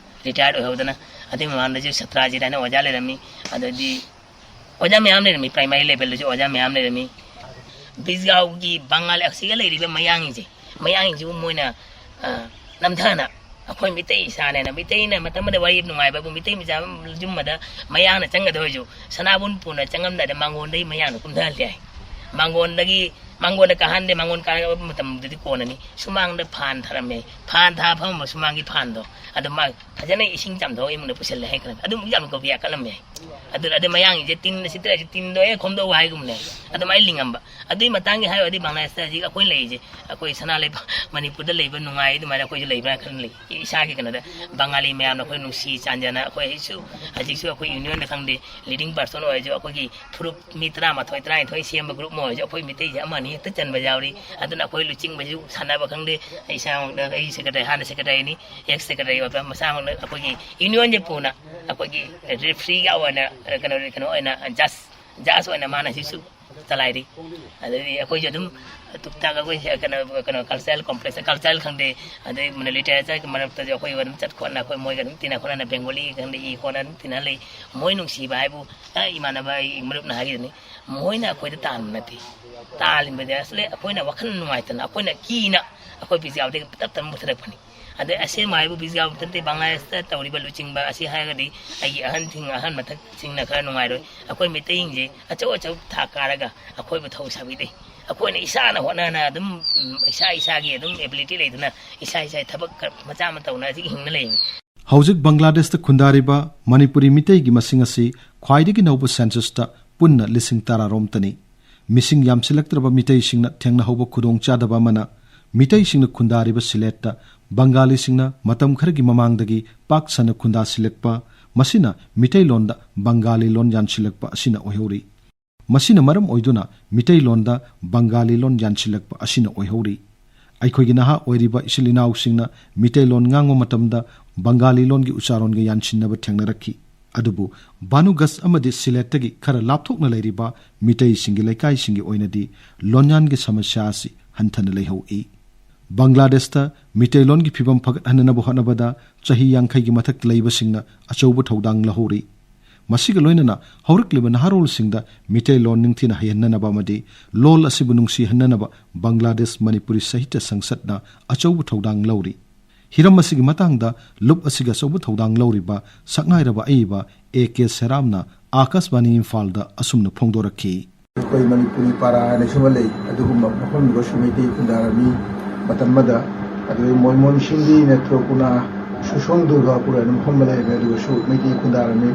ꯔꯤꯇꯥꯌꯔꯠ ꯑꯣꯏꯍꯧꯗꯅ꯫ ꯑꯗꯨꯒꯤ ꯃꯃꯥꯡꯗꯁꯨ ꯁꯇ꯭ꯔꯥꯖꯤꯠ ꯍꯥꯏꯅ ꯑꯣꯖꯥ ꯂꯩꯔꯝꯃꯤ꯫ ꯑꯗꯩꯗꯤ ꯑꯣꯖꯥ ꯃꯌꯥꯝ ꯂꯩꯔꯝꯃꯤ, ꯄ꯭ꯔꯥꯏꯃꯥꯔꯤ ꯂꯦꯚꯦꯜꯗꯁꯨ ꯑꯣꯖꯥ ꯃꯌꯥꯝ ꯂꯩꯔꯝꯃꯤ꯫ ꯕꯤꯖꯥꯎꯒꯤ ꯕꯪꯒꯥꯂꯤ ꯑꯁꯤꯒ ꯂꯩꯔꯤꯕ ꯃꯌꯥꯡꯁꯤꯡꯁꯦ, ꯃꯌꯥꯡꯁꯤꯡꯁꯤꯕꯨ ꯃꯣꯏꯅ, ꯑ, ꯅꯝꯊꯅ ꯑꯩꯈꯣꯏ ꯃꯤꯇꯩ ꯏꯁꯥꯅꯦꯅ, ꯃꯤꯇꯩꯅ ꯃꯇꯝ ꯑꯃꯗ ꯋꯥꯔꯤ ꯅꯨꯡꯉꯥꯏꯕꯕꯨ ꯃꯤꯇꯩ ꯃꯆꯥ ꯌꯨꯝ ꯑꯃꯗ ꯃꯌꯥꯡꯅ ꯆꯪꯒꯗꯧꯔꯁꯨ ꯁꯅꯥꯕꯨꯟ ꯄꯨꯅ ꯆꯪꯉꯝꯗꯥꯏꯗ ꯃꯥꯡꯒꯣꯟꯗꯒꯤ ꯃꯌꯥꯡꯅ ꯀꯨꯝꯊꯍꯜꯂꯦ ꯍꯥꯏ꯫ ꯃꯥꯡꯒꯣꯟꯗꯒꯤ, ꯃꯥꯡꯒꯣꯟꯗ ꯀꯥꯍꯟꯗꯦ, ꯃꯥꯡꯒꯣꯟ ꯀꯥꯔꯛꯄ ꯃꯇꯝꯗꯗꯤ ꯀꯣꯟꯅꯅꯤ꯫ ꯁꯨꯃꯥꯡꯗ ꯐꯥꯟ ꯊꯥꯔꯝꯃꯦ꯫ ꯐꯥꯟ ꯊꯥ ꯐꯝꯃꯝꯕ ꯁꯨꯃꯥꯡꯒꯤ ꯐꯥꯟꯗꯣ ꯑꯗꯨ ꯃꯥ ꯐꯖꯅ ꯏꯁꯤꯡ ꯆꯥꯝꯊꯣꯛꯑ ꯏꯃꯨꯡꯗ ꯄꯨꯁꯤꯜꯂꯦ ꯍꯥꯏ꯫ ꯑꯗꯨꯝ ꯌꯥꯝ ꯀꯧꯕꯤ ꯌꯥꯀꯠꯂꯝꯃꯦ ꯍꯥꯏ꯫ ꯑꯗꯨ, ꯑꯗꯨ ꯃꯌꯥꯡꯁꯤꯡꯁꯦ ꯇꯤꯟꯅ ꯁꯤꯠꯇ꯭ꯔꯁꯨ ꯇꯤꯟꯗꯣ ꯍꯦꯛ ꯈꯣꯝꯗꯣꯛꯎ ꯍꯥꯏꯒꯨꯝꯅꯦ꯫ ꯑꯗꯨꯃꯥꯏꯅ ꯂꯤꯡꯉꯝꯕ꯫ ꯑꯗꯨꯏ ꯃꯇꯥꯡꯒꯤ ꯍꯥꯏꯔꯨꯔꯗꯤ ꯕꯪꯒ꯭ꯂꯥꯗꯦꯁꯇ ꯍꯧꯖꯤꯛ ꯑꯩꯈꯣꯏ ꯂꯩꯔꯤꯁꯦ, ꯑꯩꯈꯣꯏ ꯁꯅꯥ ꯂꯩꯕꯥꯛ ꯃꯅꯤꯄꯨꯔꯗ ꯂꯩꯕ ꯅꯨꯡꯉꯥꯏ ꯑꯗꯨꯃꯥꯏꯅ ꯑꯩꯈꯣꯏꯁꯨ ꯂꯩꯕ꯭ꯔꯥ ꯈꯟꯅ ꯂꯩ꯫ ꯏꯁꯥꯒꯤ ꯀꯩꯅꯣꯗ ꯕꯪꯒꯥꯂꯤ ꯃꯌꯥꯝꯅ ꯑꯩꯈꯣꯏ ꯅꯨꯡꯁꯤ ꯆꯥꯟꯖꯅ ꯑꯩꯈꯣꯏꯁꯨ ꯍꯧꯖꯤꯛꯁꯨ ꯑꯩꯈꯣꯏ ꯌꯨꯅꯤꯌꯟꯗ ꯈꯪꯗꯦ, ꯂꯤꯗꯤꯡ ꯄꯥꯔꯁꯟ ꯑꯣꯏꯔꯁꯨ ꯑꯩꯈꯣꯏꯒꯤ ꯐꯨꯔꯨꯞ ꯃꯤ ꯇꯔꯥꯃꯥꯊꯣꯏ, ꯇꯔꯥꯅꯤꯊꯣꯏ ꯁꯦꯝꯕ ꯒ꯭ꯔꯨꯞ ꯑꯃ ꯑꯣꯏꯔꯁꯨ ꯑꯩꯈꯣꯏ ꯃꯤꯇꯩꯁꯦ ꯑꯃ ꯑꯅꯤ ꯍꯦꯛꯇ ꯆꯟꯕ ꯌꯥꯎꯔꯤ꯫ ꯑꯗꯨꯅ ꯑꯩꯈꯣꯏ ꯂꯨꯆꯤꯡꯕꯁꯨ ꯁꯥꯟꯅꯕ ꯈꯪꯗꯦ, ꯏꯁꯥꯃꯛꯅ ꯑꯩ ꯁꯦꯀ꯭ꯔꯦꯇꯔꯤ, ꯍꯥꯟꯅ ꯁꯦꯀ꯭ꯔꯦꯇꯔꯤꯅꯤ, ꯑꯦꯛꯁ ꯁꯦꯀ꯭ꯔꯦꯇꯔꯤ ꯑꯣꯏꯕ ꯃꯁꯥꯃꯛꯅ ꯑꯩꯈꯣꯏꯒꯤ ꯌꯨꯅꯤꯌꯟꯁꯦ ꯄꯨꯅ ꯑꯩꯈꯣꯏꯒꯤ ꯔꯦꯐ꯭ꯔꯤꯒ ꯑꯣꯏꯅ, ꯀꯩꯅꯣ, ꯀꯩꯅꯣ ꯑꯣꯏꯅ ꯖꯁ, ꯖꯁ ꯑꯣꯏꯅ ꯃꯥꯅ ꯁꯤꯁꯨ ꯆꯂꯥꯏꯔꯤ꯫ ꯑꯗꯩꯗꯤ ꯑꯩꯈꯣꯏꯁꯨ ꯑꯗꯨꯝ ꯇꯨꯛ ꯇꯥꯛ ꯑꯩꯈꯣꯏ ꯀꯩꯅꯣ ꯀꯩꯅꯣ ꯀꯜꯆꯔꯦꯜ ꯀꯣꯝꯄ꯭ꯂꯦꯛꯁ, ꯀꯜꯆꯔꯦꯜ ꯈꯪꯗꯦ, ꯑꯗꯩ ꯂꯤꯇꯔꯦꯆꯔꯒꯤ ꯃꯔꯛꯇꯁꯨ ꯑꯩꯈꯣꯏ ꯑꯗꯨꯝ ꯆꯠ ꯈꯣꯠꯅ ꯑꯩꯈꯣꯏ ꯃꯣꯏꯒ ꯑꯗꯨꯝ ꯇꯤꯟꯅ ꯈꯣꯠꯅꯅ ꯕꯦꯡꯒꯣꯂꯤ ꯈꯪꯗꯦ ꯏ ꯈꯣꯠꯅ ꯑꯗꯨꯝ ꯇꯤꯟꯅ ꯂꯩ꯫ ꯃꯣꯏ ꯅꯨꯡꯁꯤꯕ ꯍꯥꯏꯕꯨ, ꯑ, ꯏꯃꯥꯟꯅꯕ ꯑꯩ ꯃꯔꯨꯞꯅ ꯍꯥꯏꯈꯤꯗꯨꯅꯤ, ꯃꯣꯏꯅ ꯑꯩꯈꯣꯏꯗ ꯇꯥꯟꯕ ꯅꯠꯇꯦ꯫ ꯇꯥꯜꯂꯤꯕꯗꯤ ꯑꯁꯂꯦ ꯑꯩꯈꯣꯏꯅ ꯋꯥꯈꯜ ꯅꯨꯡꯉꯥꯏꯇꯅ, ꯑꯩꯈꯣꯏꯅ ꯀꯤꯅ ꯑꯩꯈꯣꯏ ꯕꯤꯖꯥꯎꯗꯒꯤ ꯇꯞ ꯇꯞꯅ ꯃꯨꯊꯔꯛꯄꯅꯤ꯫ ꯑꯗꯩ ꯑꯁꯦꯡꯕ ꯍꯥꯏꯕꯨ ꯕꯤꯖꯥꯎ ꯃꯊꯟꯇꯩ ꯕꯪꯒ꯭ꯂꯥꯗꯦꯁꯇ ꯇꯧꯔꯤꯕ ꯂꯨꯆꯤꯡꯕ ꯑꯁꯤ ꯍꯥꯏꯔꯒꯗꯤ ꯑꯩꯒꯤ ꯑꯍꯟꯁꯤꯡ, ꯑꯍꯟ ꯃꯊꯛꯁꯤꯡꯅ ꯈꯔ ꯅꯨꯡꯉꯥꯏꯔꯣꯏ꯫ ꯑꯩꯈꯣꯏ ꯃꯩꯇꯩꯁꯤꯡꯁꯦ ꯑꯆꯧ ꯑꯆꯧ ꯊꯥꯛ ꯀꯥꯔꯒ ꯑꯩꯈꯣꯏꯕꯨ ꯊꯧ ꯁꯥꯕꯤꯗꯦ꯫ ꯑꯩꯈꯣꯏꯅ ꯏꯁꯥꯅ ꯍꯣꯠꯅꯅ ꯑꯗꯨꯝ, ꯎꯝ, ꯏꯁꯥ ꯏꯁꯥꯒꯤ ꯑꯗꯨꯝ ꯑꯦꯕꯤꯂꯤꯇꯤ ꯂꯩꯗꯨꯅ ꯏꯁꯥ ꯏꯁꯥꯒꯤ ꯊꯕꯛ ꯈꯔ ꯃꯆꯥ ꯑꯃ ꯇꯧꯅ ꯍꯧꯖꯤꯛ ꯍꯤꯡꯅ ꯂꯩꯔꯤꯅꯤ꯫ ꯍꯧꯖꯤꯛ ꯕꯪꯒ꯭ꯂꯥꯗꯦꯁꯇ ꯈꯨꯟꯗꯥꯔꯤꯕ ꯃꯅꯤꯄꯨꯔꯤ ꯃꯤꯇꯩꯒꯤ ꯃꯁꯤꯡ ꯑꯁꯤ ꯈ꯭ꯋꯥꯏꯗꯒꯤ ꯅꯧꯕ ꯁꯦꯟꯁꯁꯇ ꯄꯨꯟꯅ ꯂꯤꯁꯤꯡ ꯇꯔꯥꯔꯣꯝꯇꯅꯤ꯫ ꯃꯤꯁꯤꯡ ꯌꯥꯝꯁꯤꯜꯂꯛꯇ꯭ꯔꯕ ꯃꯤꯇꯩꯁꯤꯡꯅ ꯊꯦꯡꯅꯍꯧꯕ ꯈꯨꯗꯣꯡꯆꯥꯗꯕ ꯑꯃꯅ, ꯃꯤꯇꯩꯁꯤꯡꯅ ꯈꯨꯟꯗꯥꯔꯤꯕ ꯁꯤꯂꯦꯠꯇ ꯕꯪꯒꯥꯂꯤꯁꯤꯡꯅ ꯃꯇꯝ ꯈꯔꯒꯤ ꯃꯃꯥꯡꯗꯒꯤ ꯄꯥꯛ ꯁꯟꯅ ꯈꯨꯟꯗꯥꯁꯤꯜꯂꯛꯄ, ꯃꯁꯤꯅ ꯃꯤꯇꯩꯂꯣꯟꯗ ꯕꯪꯒꯥꯂꯤ ꯂꯣꯟ ꯌꯥꯟꯁꯤꯜꯂꯛꯄ ꯑꯁꯤꯅ ꯑꯣꯏꯍꯧꯔꯤ꯫ ꯃꯁꯤꯅ ꯃꯔꯝ ꯑꯣꯏꯗꯨꯅ ꯃꯤꯇꯩꯂꯣꯟꯗ ꯕꯪꯒꯥꯂꯤ ꯂꯣꯟ ꯌꯥꯟꯁꯤꯜꯂꯛꯄ ꯑꯁꯤꯅ ꯑꯣꯏꯍꯧꯔꯤ꯫ ꯑꯩꯈꯣꯏꯒꯤ ꯅꯍꯥ ꯑꯣꯏꯔꯤꯕ ꯏꯆꯤꯜ ꯏꯅꯥꯎꯁꯤꯡꯅ ꯃꯤꯇꯩꯂꯣꯟ ꯉꯥꯡꯕ ꯃꯇꯝꯗ ꯕꯪꯒꯥꯂꯤ ꯂꯣꯟꯒꯤ ꯎꯆꯥꯔꯣꯟꯒ ꯌꯥꯟꯁꯤꯟꯅꯕ ꯊꯦꯡꯅꯔꯛꯈꯤ꯫ ꯑꯗꯨꯕꯨ ꯚꯥꯅꯨꯒꯁ ꯑꯃꯗꯤ ꯁꯤꯂꯦꯠꯇꯒꯤ ꯈꯔ ꯂꯥꯞꯊꯣꯛꯅ ꯂꯩꯔꯤꯕ ꯃꯤꯇꯩꯁꯤꯡꯒꯤ ꯂꯩꯀꯥꯏꯁꯤꯡꯒꯤ ꯑꯣꯏꯅꯗꯤ ꯂꯣꯟꯌꯥꯟꯒꯤ ꯁꯃꯁ꯭ꯌꯥ ꯑꯁꯤ ꯍꯟꯊꯅ ꯂꯩꯍꯧꯏ꯫ ꯕꯪꯒ꯭ꯂꯥꯗꯦꯁꯇ ꯃꯤꯇꯩꯂꯣꯟꯒꯤ ꯐꯤꯕꯝ ꯐꯒꯠꯍꯟꯅꯅꯕ ꯍꯣꯠꯅꯕꯗ ꯆꯍꯤ ꯌꯥꯡꯈꯩꯒꯤ ꯃꯊꯛꯇ ꯂꯩꯕꯁꯤꯡꯅ ꯑꯆꯧꯕ ꯊꯧꯗꯥꯡ ꯂꯧꯍꯧꯔꯤ꯫ ꯃꯁꯤꯒ ꯂꯣꯏꯅꯅ ꯍꯧꯔꯛꯂꯤꯕ ꯅꯍꯥꯔꯣꯜꯁꯤꯡꯗ ꯃꯤꯇꯩꯂꯣꯟ ꯅꯤꯡꯊꯤꯅ ꯍꯩꯍꯟꯅꯅꯕ ꯑꯃꯗꯤ ꯂꯣꯜ ꯑꯁꯤꯕꯨ ꯅꯨꯡꯁꯤꯍꯟꯅꯅꯕ ꯕꯪꯒ꯭ꯂꯥꯗꯦꯁ ꯃꯅꯤꯄꯨꯔꯤ ꯁꯥꯍꯤꯇ꯭ꯌ ꯁꯪꯁꯠꯅ ꯑꯆꯧꯕ ꯊꯧꯗꯥꯡ ꯂꯧꯔꯤ꯫ ꯍꯤꯔꯝ ꯑꯁꯤꯒꯤ ꯃꯇꯥꯡꯗ ꯂꯨꯞ ꯑꯁꯤꯒꯤ ꯑꯆꯧꯕ ꯊꯧꯗꯥꯡ ꯂꯧꯔꯤꯕ ꯁꯛꯅꯥꯏꯔꯕ ꯑꯏꯕ ꯑꯦ ꯀꯦ ꯁꯦꯔꯥꯝꯅ ꯑꯥꯀꯥꯁꯕꯥꯅꯤ ꯏꯝꯐꯥꯜꯗ ꯑꯁꯨꯝꯅ ꯐꯣꯡꯗꯣꯔꯛꯈꯤ꯫ ꯑꯩꯈꯣꯏ ꯃꯅꯤꯄꯨꯔꯤ ꯄꯥꯔꯥ ꯍꯥꯏꯅꯁꯨ ꯑꯃ ꯂꯩ, ꯑꯗꯨꯒꯨꯝꯕ ꯃꯐꯝꯗꯨꯗꯁꯨ ꯃꯩꯇꯩ ꯈꯨꯟꯗꯥꯔꯝꯃꯤ꯫ ꯃꯇꯝ ꯑꯃꯗ ꯑꯗꯨꯒ ꯃꯣꯏꯃꯣꯟꯁꯤꯡꯒꯤ ꯅꯦꯇ꯭ꯔꯣꯀꯨꯅꯥ, ꯁꯨꯁꯣꯡ ꯗꯨꯔꯒꯥꯄꯨꯔ ꯍꯥꯏꯅ ꯃꯐꯝ ꯑꯃ ꯂꯩꯔꯝꯃꯤ, ꯑꯗꯨꯒꯁꯨ ꯃꯩꯇꯩ ꯈꯨꯟꯗꯥꯔꯝꯃꯤ꯫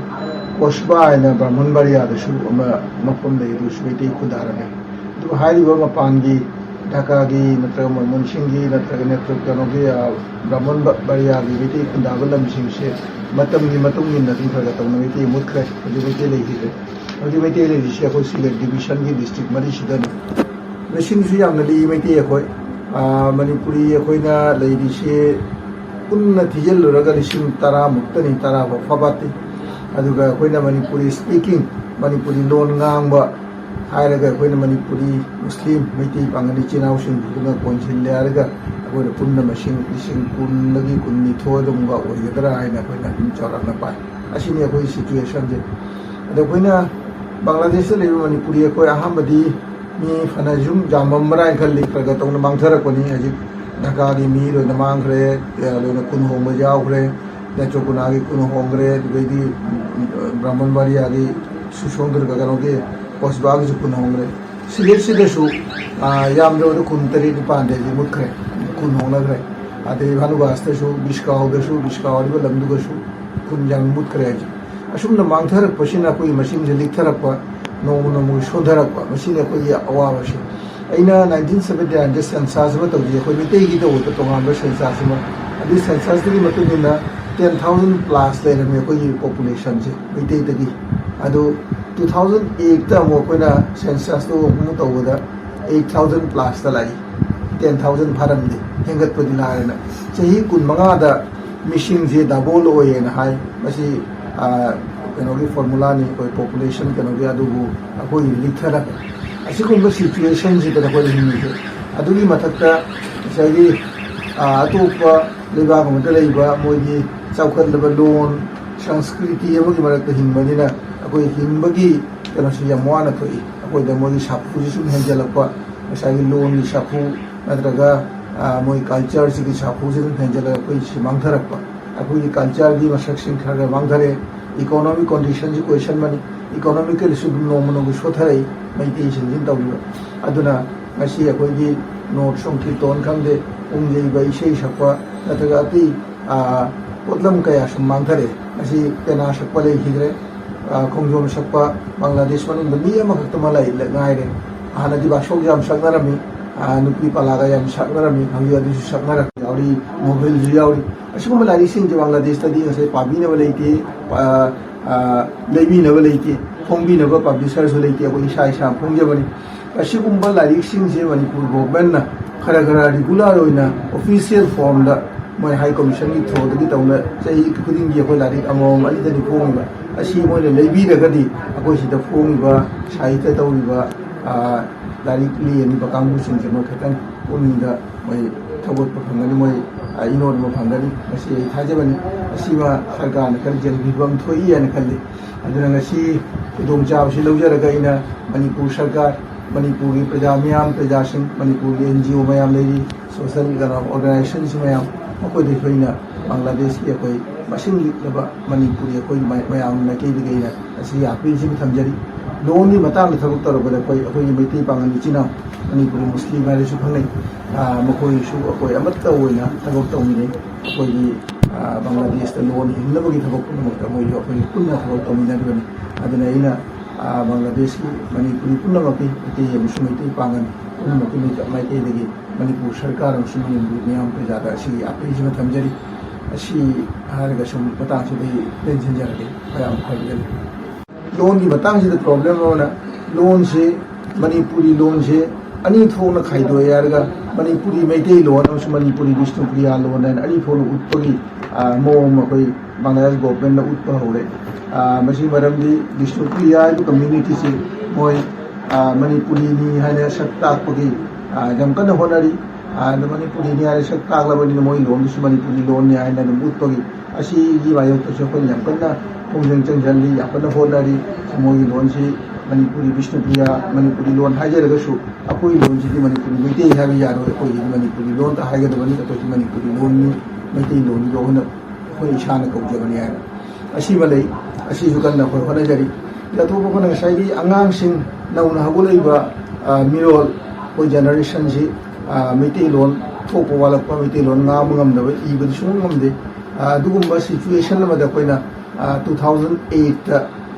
ꯀꯣꯁꯕꯥ ꯍꯥꯏꯅ ꯕ꯭ꯔꯥꯍꯃꯟ ꯕꯥꯔꯤꯌꯥꯗꯁꯨ ꯑꯃ ꯃꯐꯝ ꯂꯩ, ꯑꯗꯨꯁꯨ ꯃꯩꯇꯩ ꯈꯨꯟꯗꯥꯔꯝꯃꯤ꯫ ꯑꯗꯨꯒ ꯍꯥꯏꯔꯤꯕ ꯃꯄꯥꯟꯒꯤ ꯙꯥꯀꯥꯒꯤ ꯅꯠꯇ꯭ꯔꯒ ꯃꯣꯏꯃꯣꯟꯁꯤꯡꯒꯤ ꯅꯠꯇ꯭ꯔꯒ ꯅꯦꯇ꯭ꯔꯣ ꯀꯩꯅꯣꯒꯤ, ꯑ, ꯕ꯭ꯔꯥꯍꯃꯟ ꯕ-, ꯕꯥꯔꯤꯌꯥꯒꯤ ꯃꯩꯇꯩ ꯈꯨꯟꯗꯥꯕ ꯂꯝꯁꯤꯡꯁꯦ ꯃꯇꯝꯒꯤ ꯃꯇꯨꯡ ꯏꯟꯅ ꯑꯗꯨꯝ ꯈꯔ ꯈꯔ ꯇꯧꯅ ꯃꯩꯇꯩ ꯃꯨꯠꯈ꯭ꯔꯦ, ꯍꯧꯖꯤꯛ ꯃꯩꯇꯩ ꯂꯩꯈꯤꯗ꯭ꯔꯦ꯫ ꯍꯧꯖꯤꯛ ꯃꯩꯇꯩ ꯂꯩꯔꯤꯁꯦ ꯑꯩꯈꯣꯏ ꯁꯤꯂꯦꯠ ꯗꯤꯕꯤꯖꯟꯒꯤ ꯗꯤꯁꯇ꯭ꯔꯤꯛ ꯃꯔꯤꯁꯤꯗꯅꯤ꯫ ꯃꯁꯤꯡꯁꯨ ꯌꯥꯝꯅ ꯂꯤꯛꯏ ꯃꯩꯇꯩ ꯑꯩꯈꯣꯏ꯫ ꯑꯥ, ꯃꯅꯤꯄꯨꯔꯤ ꯑꯩꯈꯣꯏꯅ ꯂꯩꯔꯤꯁꯦ ꯄꯨꯟꯅ ꯊꯤꯖꯤꯜꯂꯨꯔꯒ ꯂꯤꯁꯤꯡ ꯇꯔꯥꯃꯨꯛꯇꯅꯤ, ꯇꯔꯥ ꯐꯥꯎ ꯐꯥꯕꯥꯠꯇꯦ꯫ ꯑꯗꯨꯒ ꯑꯩꯈꯣꯏꯅ ꯃꯅꯤꯄꯨꯔꯤ ꯁ꯭ꯄꯤꯀꯤꯡ, ꯃꯅꯤꯄꯨꯔꯤ ꯂꯣꯟ ꯉꯥꯡꯕ, ꯍꯥꯏꯔꯒ ꯑꯩꯈꯣꯏꯅ ꯃꯅꯤꯄꯨꯔꯤ, ꯃꯨꯁꯂꯤꯝ, ꯃꯩꯇꯩ ꯄꯥꯡꯒꯜ ꯏꯆꯤꯜ ꯏꯅꯥꯎꯁꯤꯡꯗꯨꯅ ꯀꯣꯟꯁꯤꯜꯂꯦ ꯍꯥꯏꯔꯒ ꯑꯩꯈꯣꯏꯅ ꯄꯨꯟꯅ ꯃꯁꯤꯡ ꯂꯤꯁꯤꯡ ꯀꯨꯟꯗꯒꯤ ꯀꯨꯟꯅꯤꯊꯣꯏ ꯑꯗꯨꯝꯒ ꯑꯣꯏꯒꯗ꯭ꯔꯥ ꯍꯥꯏꯅ ꯑꯩꯈꯣꯏꯅ ꯑꯗꯨꯝ ꯆꯥꯎꯔꯥꯛꯅ ꯄꯥꯏ꯫ ꯑꯁꯤꯅꯤ ꯑꯩꯈꯣꯏꯒꯤ ꯁꯤꯆꯨꯋꯦꯁꯟꯁꯦ꯫ ꯑꯗꯣ ꯑꯩꯈꯣꯏꯅ ꯕꯪꯒ꯭ꯂꯥꯗꯦꯁꯇ ꯂꯩꯕ ꯃꯅꯤꯄꯨꯔꯤ ꯑꯩꯈꯣꯏ ꯑꯍꯥꯟꯕꯗꯤ ꯃꯤ ꯐꯅ ꯁꯨꯝ ꯌꯥꯝꯃꯝꯕ꯭ꯔꯥ ꯍꯥꯏꯅ ꯈꯜꯂꯤ, ꯈꯔ ꯈꯔ ꯇꯧꯅ ꯃꯥꯡꯊꯔꯛꯄꯅꯤ꯫ ꯍꯧꯖꯤꯛ ꯙꯥꯀꯥꯒꯤ ꯃꯤ ꯂꯣꯏꯅ ꯃꯥꯡꯈ꯭ꯔꯦ, ꯂꯣꯏꯅ ꯈꯨꯟ ꯍꯣꯡꯕ ꯌꯥꯎꯈ꯭ꯔꯦ, ꯅꯦꯇ꯭ꯔꯣꯀꯣꯅꯥꯒꯤ ꯈꯨꯟ ꯍꯣꯡꯈ꯭ꯔꯦ, ꯑꯗꯨꯗꯩꯗꯤ ꯕ꯭ꯔꯥꯍꯃꯟꯕꯥꯔꯤꯌꯥꯒꯤ ꯁꯨꯁꯣꯟꯗ꯭ꯔ ꯀꯩꯅꯣꯒꯤ ꯀꯣꯁꯕꯥꯒꯤꯁꯨ ꯈꯨꯟ ꯍꯣꯡꯈ꯭ꯔꯦ꯫ ꯁꯤꯂꯦꯠꯁꯤꯗꯁꯨ, ꯑ, ꯌꯥꯝꯗ꯭ꯔꯕꯗ ꯈꯨꯟ ꯇꯔꯦꯠ ꯅꯤꯄꯥꯟꯗꯤ ꯍꯧꯖꯤꯛ ꯃꯨꯠꯈ꯭ꯔꯦ, ꯈꯨꯟ ꯍꯣꯡꯅꯈ꯭ꯔꯦ꯫ ꯑꯗꯩ ꯚꯥꯅꯨꯒꯥꯁꯇꯁꯨ, ꯕꯤꯁꯀꯥꯎꯗꯁꯨ, ꯕꯤꯁꯀꯥꯎ ꯍꯥꯏꯔꯤꯕ ꯂꯝꯗꯨꯒꯁꯨ ꯈꯨꯟ ꯌꯥꯝ ꯃꯨꯠꯈ꯭ꯔꯦ ꯍꯧꯖꯤꯛ꯫ ꯑꯁꯨꯝꯅ ꯃꯥꯡꯊꯔꯛꯄꯁꯤꯅ ꯑꯩꯈꯣꯏꯒꯤ ꯃꯁꯤꯡꯁꯦ ꯂꯤꯛꯊꯔꯛꯄ, ꯅꯣꯡꯃ ꯅꯣꯡꯃꯒꯤ ꯁꯣꯟꯊꯔꯛꯄ, ꯃꯁꯤꯅꯤ ꯑꯩꯈꯣꯏꯒꯤ ꯑꯋꯥꯕꯁꯦ꯫ ꯑꯩꯅ nineteen seventy nineꯗ census ꯑꯃ ꯇꯧꯖꯩ, ꯑꯩꯈꯣꯏ ꯃꯩꯇꯩꯒꯤ ꯇꯧꯕꯗ ꯇꯣꯉꯥꯟꯕ census ꯑꯃ꯫ ꯑꯗꯨꯒꯤ censusꯇꯨꯒꯤ ꯃꯇꯨꯡ ꯏꯟꯅ ten thousand plus ꯂꯩꯔꯝꯃꯤ ꯑꯩꯈꯣꯏꯒꯤ populationꯁꯦ ꯃꯩꯇꯩꯗꯒꯤ꯫ ꯑꯗꯨ two thousand eightꯇ ꯑꯃꯨꯛ ꯑꯩꯈꯣꯏꯅ censusꯇꯨ ꯑꯃꯨꯛ ꯇꯧꯕꯗ eight thousand plusꯇ ꯂꯥꯛꯏ꯫ Ten thousand ꯐꯥꯔꯝꯗꯦ, ꯍꯦꯟꯒꯠꯄꯗꯤ ꯂꯥꯏꯔꯅ꯫ ꯆꯍꯤ ꯀꯨꯟꯃꯉꯥꯗ ꯃꯤꯁꯤꯡꯁꯦ double ꯑꯣꯏꯌꯦꯅ ꯍꯥꯏ꯫ ꯃꯁꯤ, ꯑ, ꯀꯩꯅꯣꯒꯤ formulaꯅꯤ, ꯑꯩꯈꯣꯏ population ꯀꯩꯅꯣꯒꯤ, ꯑꯗꯨꯕꯨ ꯑꯩꯈꯣꯏꯒꯤ ꯂꯤꯛꯊꯔꯛꯄ꯫ ꯑꯁꯤꯒꯨꯝꯕ situationꯁꯤꯗ ꯑꯩꯈꯣꯏꯅ ꯍꯤꯡꯉꯤꯁꯦ꯫ ꯑꯗꯨꯒꯤ ꯃꯊꯛꯇ ꯉꯁꯥꯏꯒꯤ, ꯑ, ꯑꯇꯣꯞꯄ ꯂꯩꯕꯥꯛ ꯑꯃꯗ ꯂꯩꯕ ꯃꯣꯏꯒꯤ ꯆꯥꯎꯈꯠꯂꯕ ꯂꯣꯟ, ꯁꯪꯁꯀ꯭ꯔꯤꯇꯤ ꯑꯃꯒꯤ ꯃꯔꯛꯇ ꯍꯤꯡꯕꯅꯤꯅ ꯑꯩꯈꯣꯏ ꯍꯤꯡꯕꯒꯤ ꯀꯩꯅꯣꯁꯤ ꯌꯥꯝ ꯋꯥꯅ ꯊꯣꯛꯏ꯫ ꯑꯩꯈꯣꯏꯗ ꯃꯣꯏꯒꯤ ꯁꯥꯐꯨꯁꯤ ꯁꯨꯝ ꯍꯦꯟꯖꯜꯂꯛꯄ, ꯉꯁꯥꯏꯒꯤ ꯂꯣꯟꯒꯤ ꯁꯥꯐꯨ ꯅꯠꯇ꯭ꯔꯒ, ꯑ, ꯃꯣꯏ cultureꯁꯤꯒꯤ ꯁꯥꯐꯨꯁꯤ ꯑꯗꯨꯝ ꯍꯦꯟꯖꯜꯂꯛꯄ, ꯑꯩꯈꯣꯏ ꯁꯤ ꯃꯥꯡꯊꯔꯛꯄ, ꯑꯩꯈꯣꯏꯒꯤ cultureꯒꯤ ꯃꯁꯛꯁꯤꯡ ꯈꯔ ꯈꯔ ꯃꯥꯡꯊꯔꯦ꯫ Economic conditionꯁꯤ ꯀꯣꯏꯁꯟꯕꯅꯤ, economicallyꯁꯨ ꯑꯗꯨꯝ ꯅꯣꯡꯃ ꯅꯣꯡꯃꯒꯤ ꯁꯣꯊꯔꯛꯏ ꯃꯩꯇꯩꯁꯤꯡꯁꯤꯅ ꯇꯧꯔꯤꯕ꯫ ꯑꯗꯨꯅ ꯉꯁꯤ ꯑꯩꯈꯣꯏꯒꯤ ꯅꯣꯔꯠ ꯁꯣꯝ ꯀꯤꯔꯇꯣꯟ ꯈꯪꯗꯦ, ꯄꯨꯡ ꯌꯩꯕ, ꯏꯁꯩ ꯁꯛꯄ ꯅꯠꯇ꯭ꯔꯒ ꯑꯇꯩ, ꯑ, ꯄꯣꯠꯂꯝ ꯀꯌꯥ ꯁꯨꯝ ꯃꯥꯡꯊꯔꯛꯑꯦ꯫ ꯉꯁꯤ ꯄꯦꯅꯥ ꯁꯛꯄ ꯂꯩꯈꯤꯗ꯭ꯔꯦ, ꯑ, ꯈꯣꯡꯖꯣꯝ ꯁꯛꯄ ꯕꯪꯒ꯭ꯂꯥꯗꯦꯁ ꯃꯅꯨꯡꯗ ꯃꯤ ꯑꯃꯈꯛꯇ ꯃꯥ ꯂꯩ-, ꯉꯥꯏꯔꯦ꯫ ꯍꯥꯟꯅꯗꯤ ꯕꯥꯁꯣꯛ ꯌꯥꯝ ꯁꯛꯅꯔꯝꯃꯤ, ꯑ, ꯅꯨꯄꯤ ꯄꯂꯥꯒ ꯌꯥꯝ ꯁꯛꯅꯔꯝꯃꯤ, ꯍꯧꯖꯤꯛ ꯑꯗꯨꯁꯨ ꯁꯛꯅꯔꯛ ꯌꯥꯎꯔꯤ, ꯅꯣꯕꯦꯜꯁꯨ ꯌꯥꯎꯔꯤ꯫ ꯑꯁꯤꯒꯨꯝꯕ ꯂꯥꯏꯔꯤꯛꯁꯤꯡꯁꯦ ꯕꯪꯒ꯭ꯂꯥꯗꯦꯁꯇꯗꯤ ꯉꯁꯥꯏ ꯄꯥꯕꯤꯅꯕ ꯂꯩꯇꯦ, ꯑ, ꯑ, ꯂꯩꯕꯤꯅꯕ ꯂꯩꯇꯦ, ꯐꯣꯡꯕꯤꯅꯕ ꯄꯕ꯭ꯂꯤꯁꯔꯁꯨ ꯂꯩꯇꯦ, ꯑꯩꯈꯣꯏ ꯏꯁꯥ ꯏꯁꯥ ꯐꯣꯡꯖꯕꯅꯤ꯫ ꯑꯁꯤꯒꯨꯝꯕ ꯂꯥꯏꯔꯤꯛꯁꯤꯡꯁꯦ ꯃꯅꯤꯄꯨꯔ ꯒꯣꯚꯔꯟꯃꯦꯟꯠꯅ ꯈꯔ ꯈꯔ ꯔꯤꯒꯨꯂꯔ ꯑꯣꯏꯅ ꯑꯣꯐꯤꯁꯤꯌꯦꯜ ꯐꯣꯔꯝꯗ ꯃꯣꯏ ꯍꯥꯏ ꯀꯃꯤꯁꯟꯒꯤ ꯊ꯭ꯔꯨꯗꯒꯤ ꯇꯧꯅ ꯆꯍꯤ ꯈꯨꯗꯤꯡꯒꯤ ꯑꯩꯈꯣꯏ ꯂꯥꯏꯔꯤꯛ ꯑꯃꯃꯝ ꯑꯅꯤꯗꯅꯤ ꯐꯣꯡꯉꯤꯕ꯫ ꯑꯁꯤ ꯃꯣꯏꯅ ꯂꯩꯕꯤꯔꯒꯗꯤ ꯑꯩꯈꯣꯏ ꯁꯤꯗ ꯐꯣꯡꯉꯤꯕ ꯁꯥꯍꯤꯇ꯭ꯌ ꯇꯧꯔꯤꯕ, ꯑ, ꯂꯥꯏꯔꯤꯛ ꯂꯦꯡꯉꯤꯕ ꯀꯥꯡꯕꯨꯁꯤꯡꯁꯦ ꯃꯣꯏ ꯈꯤꯇꯪ ꯄꯨꯛꯅꯤꯡꯗ ꯃꯣꯏ ꯊꯧꯒꯠꯄ ꯐꯪꯒꯅꯤ, ꯃꯣꯏ, ꯑ, ꯏꯅꯣꯠ ꯑꯃ ꯐꯪꯒꯅꯤ꯫ ꯃꯁꯤ ꯑꯩ ꯊꯥꯖꯕꯅꯤ꯫ ꯑꯁꯤꯃ ꯁꯔꯀꯥꯔꯅ ꯈꯔ ꯌꯦꯡꯕꯤꯕ ꯑꯃ ꯊꯣꯛꯏ ꯍꯥꯏꯅ ꯈꯜꯂꯤ꯫ ꯑꯗꯨꯅ ꯉꯁꯤ ꯈꯨꯗꯣꯡꯆꯥꯕꯁꯤ ꯂꯧꯖꯔꯒ ꯑꯩꯅ ꯃꯅꯤꯄꯨꯔ ꯁꯔꯀꯥꯔ, ꯃꯅꯤꯄꯨꯔꯒꯤ ꯄ꯭ꯔꯖꯥ ꯃꯤꯌꯥꯝ, ꯄ꯭ꯔꯖꯥꯁꯤꯡ, ꯃꯅꯤꯄꯨꯔꯒꯤ ꯑꯦꯟ ꯖꯤ ꯑꯣ ꯃꯌꯥꯝ ꯂꯩꯔꯤ, ꯁꯣꯁꯦꯜ ꯀꯩꯅꯣ ꯑꯣꯔꯒꯅꯥꯏꯖꯦꯁꯟꯁꯤꯡ ꯃꯌꯥꯝ, ꯃꯈꯣꯏꯗꯁꯨ ꯑꯩꯅ ꯕꯪꯒ꯭ꯂꯥꯗꯦꯁꯀꯤ ꯑꯩꯈꯣꯏ ꯃꯁꯤꯡ ꯂꯤꯛꯂꯕ ꯃꯅꯤꯄꯨꯔꯤ ꯑꯩꯈꯣꯏ ꯃ-, ꯃꯌꯥꯝ ꯃꯥꯏꯀꯩꯗꯒꯤ ꯑꯩꯅ ꯑꯁꯤꯒꯤ ꯑꯥꯄꯤꯜꯁꯤꯃ ꯊꯝꯖꯔꯤ꯫ ꯂꯣꯟꯒꯤ ꯃꯇꯥꯡꯗ ꯊꯕꯛ ꯇꯧꯔꯛꯄꯗ ꯑꯩꯈꯣꯏ, ꯑꯩꯈꯣꯏꯒꯤ ꯃꯩꯇꯩ ꯄꯥꯉꯜ ꯏꯆꯤꯟ ꯏꯅꯥꯎ, ꯃꯅꯤꯄꯨꯔꯤ ꯃꯨꯁꯂꯤꯝ ꯍꯥꯏꯔꯁꯨ ꯈꯪꯅꯩ, ꯑ, ꯃꯈꯣꯏꯁꯨ ꯑꯩꯈꯣꯏ ꯑꯃꯠꯇ ꯑꯣꯏꯅ ꯊꯕꯛ ꯇꯧꯃꯤꯟꯅꯩ꯫ ꯑꯩꯈꯣꯏꯒꯤ, ꯑ, ꯕꯪꯒ꯭ꯂꯥꯗꯦꯁꯇ ꯂꯣꯟ ꯍꯤꯡꯅꯕꯒꯤ ꯊꯕꯛ ꯄꯨꯝꯅꯃꯛꯇ ꯃꯣꯏꯁꯨ ꯑꯩꯈꯣꯏꯒꯤ ꯄꯨꯟꯅ ꯊꯕꯛ ꯇꯧꯃꯤꯟꯅꯔꯤꯕꯅꯤ꯫ ꯑꯗꯨꯅ ꯑꯩꯅ, ꯑ, ꯕꯪꯒ꯭ꯂꯥꯗꯦꯁꯀꯤ ꯃꯅꯤꯄꯨꯔꯤ ꯄꯨꯝꯅꯃꯛꯀꯤ, ꯃꯩꯇꯩ ꯑꯃꯁꯨꯡ ꯃꯩꯇꯩ ꯄꯥꯉꯜ ꯄꯨꯝꯅꯃꯛꯀꯤ ꯃꯥꯏꯀꯩꯗꯒꯤ ꯃꯅꯤꯄꯨꯔ ꯁꯔꯀꯥꯔ ꯑꯃꯁꯨꯡ ꯃꯅꯤꯄꯨꯔ ꯃꯤꯌꯥꯝ ꯄ꯭ꯔꯖꯥꯗ ꯑꯁꯤꯒꯤ ꯑꯥꯄꯤꯜꯁꯤꯃ ꯊꯝꯖꯔꯤ꯫ ꯑꯁꯤ ꯍꯥꯏꯔꯒ ꯁꯨꯝ ꯃꯇꯥꯡꯁꯤꯗ ꯑꯩ ꯇꯦꯟꯁꯤꯟꯖꯔꯒꯦ꯫ ꯃꯌꯥꯝ ꯐꯒꯅꯤ꯫ ꯂꯣꯟꯒꯤ ꯃꯇꯥꯡꯁꯤꯗ ꯄ꯭ꯔꯣꯕ꯭ꯂꯦꯝ ꯑꯃꯅ, ꯂꯣꯟꯁꯤ, ꯃꯅꯤꯄꯨꯔꯤ ꯂꯣꯟꯁꯤ ꯑꯅꯤ ꯊꯣꯛꯅ ꯈꯥꯏꯗꯣꯛꯑꯦ ꯍꯥꯏꯔꯒ, ꯃꯅꯤꯄꯨꯔꯤ ꯃꯩꯇꯩꯂꯣꯟ ꯑꯃꯁꯨꯡ ꯃꯅꯤꯄꯨꯔꯤ ꯕꯤꯁꯅꯨꯄ꯭ꯔꯤꯌꯥ ꯂꯣꯟ ꯍꯥꯏꯅ ꯑꯅꯤ ꯊꯣꯛꯅ ꯎꯠꯄꯒꯤ, ꯑ, ꯃꯑꯣꯡ ꯑꯃ ꯑꯩꯈꯣꯏ ꯕꯪꯒ꯭ꯂꯥꯗꯦꯁ ꯒꯣꯚꯔꯟꯃꯦꯟꯠꯅ ꯎꯠꯄ ꯍꯧꯔꯦ꯫ ꯑ, ꯃꯁꯤ ꯃꯔꯝꯗꯤ ꯕꯤꯁꯅꯨꯄ꯭ꯔꯤꯌꯥ ꯍꯥꯏꯕ ꯀꯝꯃ꯭ꯌꯨꯅꯤꯇꯤꯁꯤ ꯃꯣꯏ, ꯑ, ꯃꯅꯤꯄꯨꯔꯤꯅꯤ ꯍꯥꯏꯅ ꯁꯛ ꯇꯥꯛꯄꯒꯤ, ꯑ, ꯌꯥꯝ ꯀꯟꯅ ꯍꯣꯠꯅꯔꯤ꯫ ꯑ, ꯑꯗꯣ ꯃꯅꯤꯄꯨꯔꯤꯅꯤ ꯍꯥꯏꯅ ꯁꯛ ꯇꯥꯛꯂꯕꯅꯤꯅ ꯃꯣꯏ ꯂꯣꯟꯗꯨꯁꯨ ꯃꯅꯤꯄꯨꯔꯤ ꯂꯣꯟꯅꯤ ꯍꯥꯏꯅ ꯑꯗꯨꯝ ꯎꯠꯄꯒꯤ, ꯑꯁꯤꯒꯤ ꯃꯥꯌꯣꯛꯇꯁꯨ ꯑꯩꯈꯣꯏꯅ ꯌꯥꯝ ꯀꯟꯅ ꯈꯣꯡꯖꯪ ꯆꯪꯁꯤꯜꯂꯤ, ꯌꯥꯝ ꯀꯟꯅ ꯍꯣꯠꯅꯔꯤ꯫ ꯃꯣꯏꯒꯤ ꯂꯣꯟꯁꯤ ꯃꯅꯤꯄꯨꯔꯤ ꯕꯤꯁꯅꯨꯄ꯭ꯔꯤꯌꯥ, ꯃꯅꯤꯄꯨꯔꯤ ꯂꯣꯟ ꯍꯥꯏꯖꯔꯒꯁꯨ ꯑꯩꯈꯣꯏ ꯂꯣꯟꯁꯤꯗꯤ ꯃꯅꯤꯄꯨꯔꯤ ꯃꯩꯇꯩ ꯍꯥꯏꯕ ꯌꯥꯔꯣꯏ, ꯑꯩꯈꯣꯏꯒꯤꯗꯤ ꯃꯅꯤꯄꯨꯔꯤ ꯂꯣꯟꯗ ꯍꯥꯏꯒꯗꯕꯅꯤ, ꯑꯩꯈꯣꯏꯁꯤ ꯃꯅꯤꯄꯨꯔꯤ ꯂꯣꯟꯅꯤ, ꯃꯩꯇꯩ ꯂꯣꯟꯗꯣ ꯑꯩꯈꯣꯏꯅ, ꯑꯩꯈꯣꯏ ꯏꯁꯥꯅ ꯀꯧꯖꯕꯅꯤ ꯍꯥꯏꯅ꯫ ꯑꯁꯤꯃ ꯂꯩ, ꯑꯁꯤꯁꯨ ꯀꯟꯅ ꯑꯩꯈꯣꯏ ꯍꯣꯠꯅꯖꯔꯤ꯫ ꯑꯇꯣꯞꯄ ꯑꯩꯈꯣꯏꯅ ꯉꯁꯥꯏꯒꯤ ꯑꯉꯥꯡꯁꯤꯡ ꯅꯧꯅ ꯍꯧꯒꯠꯂꯛꯏꯕ, ꯑ, ꯃꯤꯔꯣꯜ, ꯑꯩꯈꯣꯏ ꯖꯦꯅꯦꯔꯦꯁꯟꯁꯤ, ꯑ, ꯃꯩꯇꯩꯂꯣꯟ ꯊꯣꯛꯄ ꯋꯥꯠꯂꯛꯄ, ꯃꯩꯇꯩꯂꯣꯟ ꯉꯥꯡꯕ ꯉꯝꯗꯕ, ꯏꯕꯗꯤ ꯁꯨꯡꯉꯝ ꯉꯝꯗꯦ꯫ ꯑ, ꯑꯗꯨꯒꯨꯝꯕ ꯁꯤꯆꯨꯋꯦꯁꯟ ꯑꯃꯗ ꯑꯩꯈꯣꯏꯅ, ꯑ, two thousand eight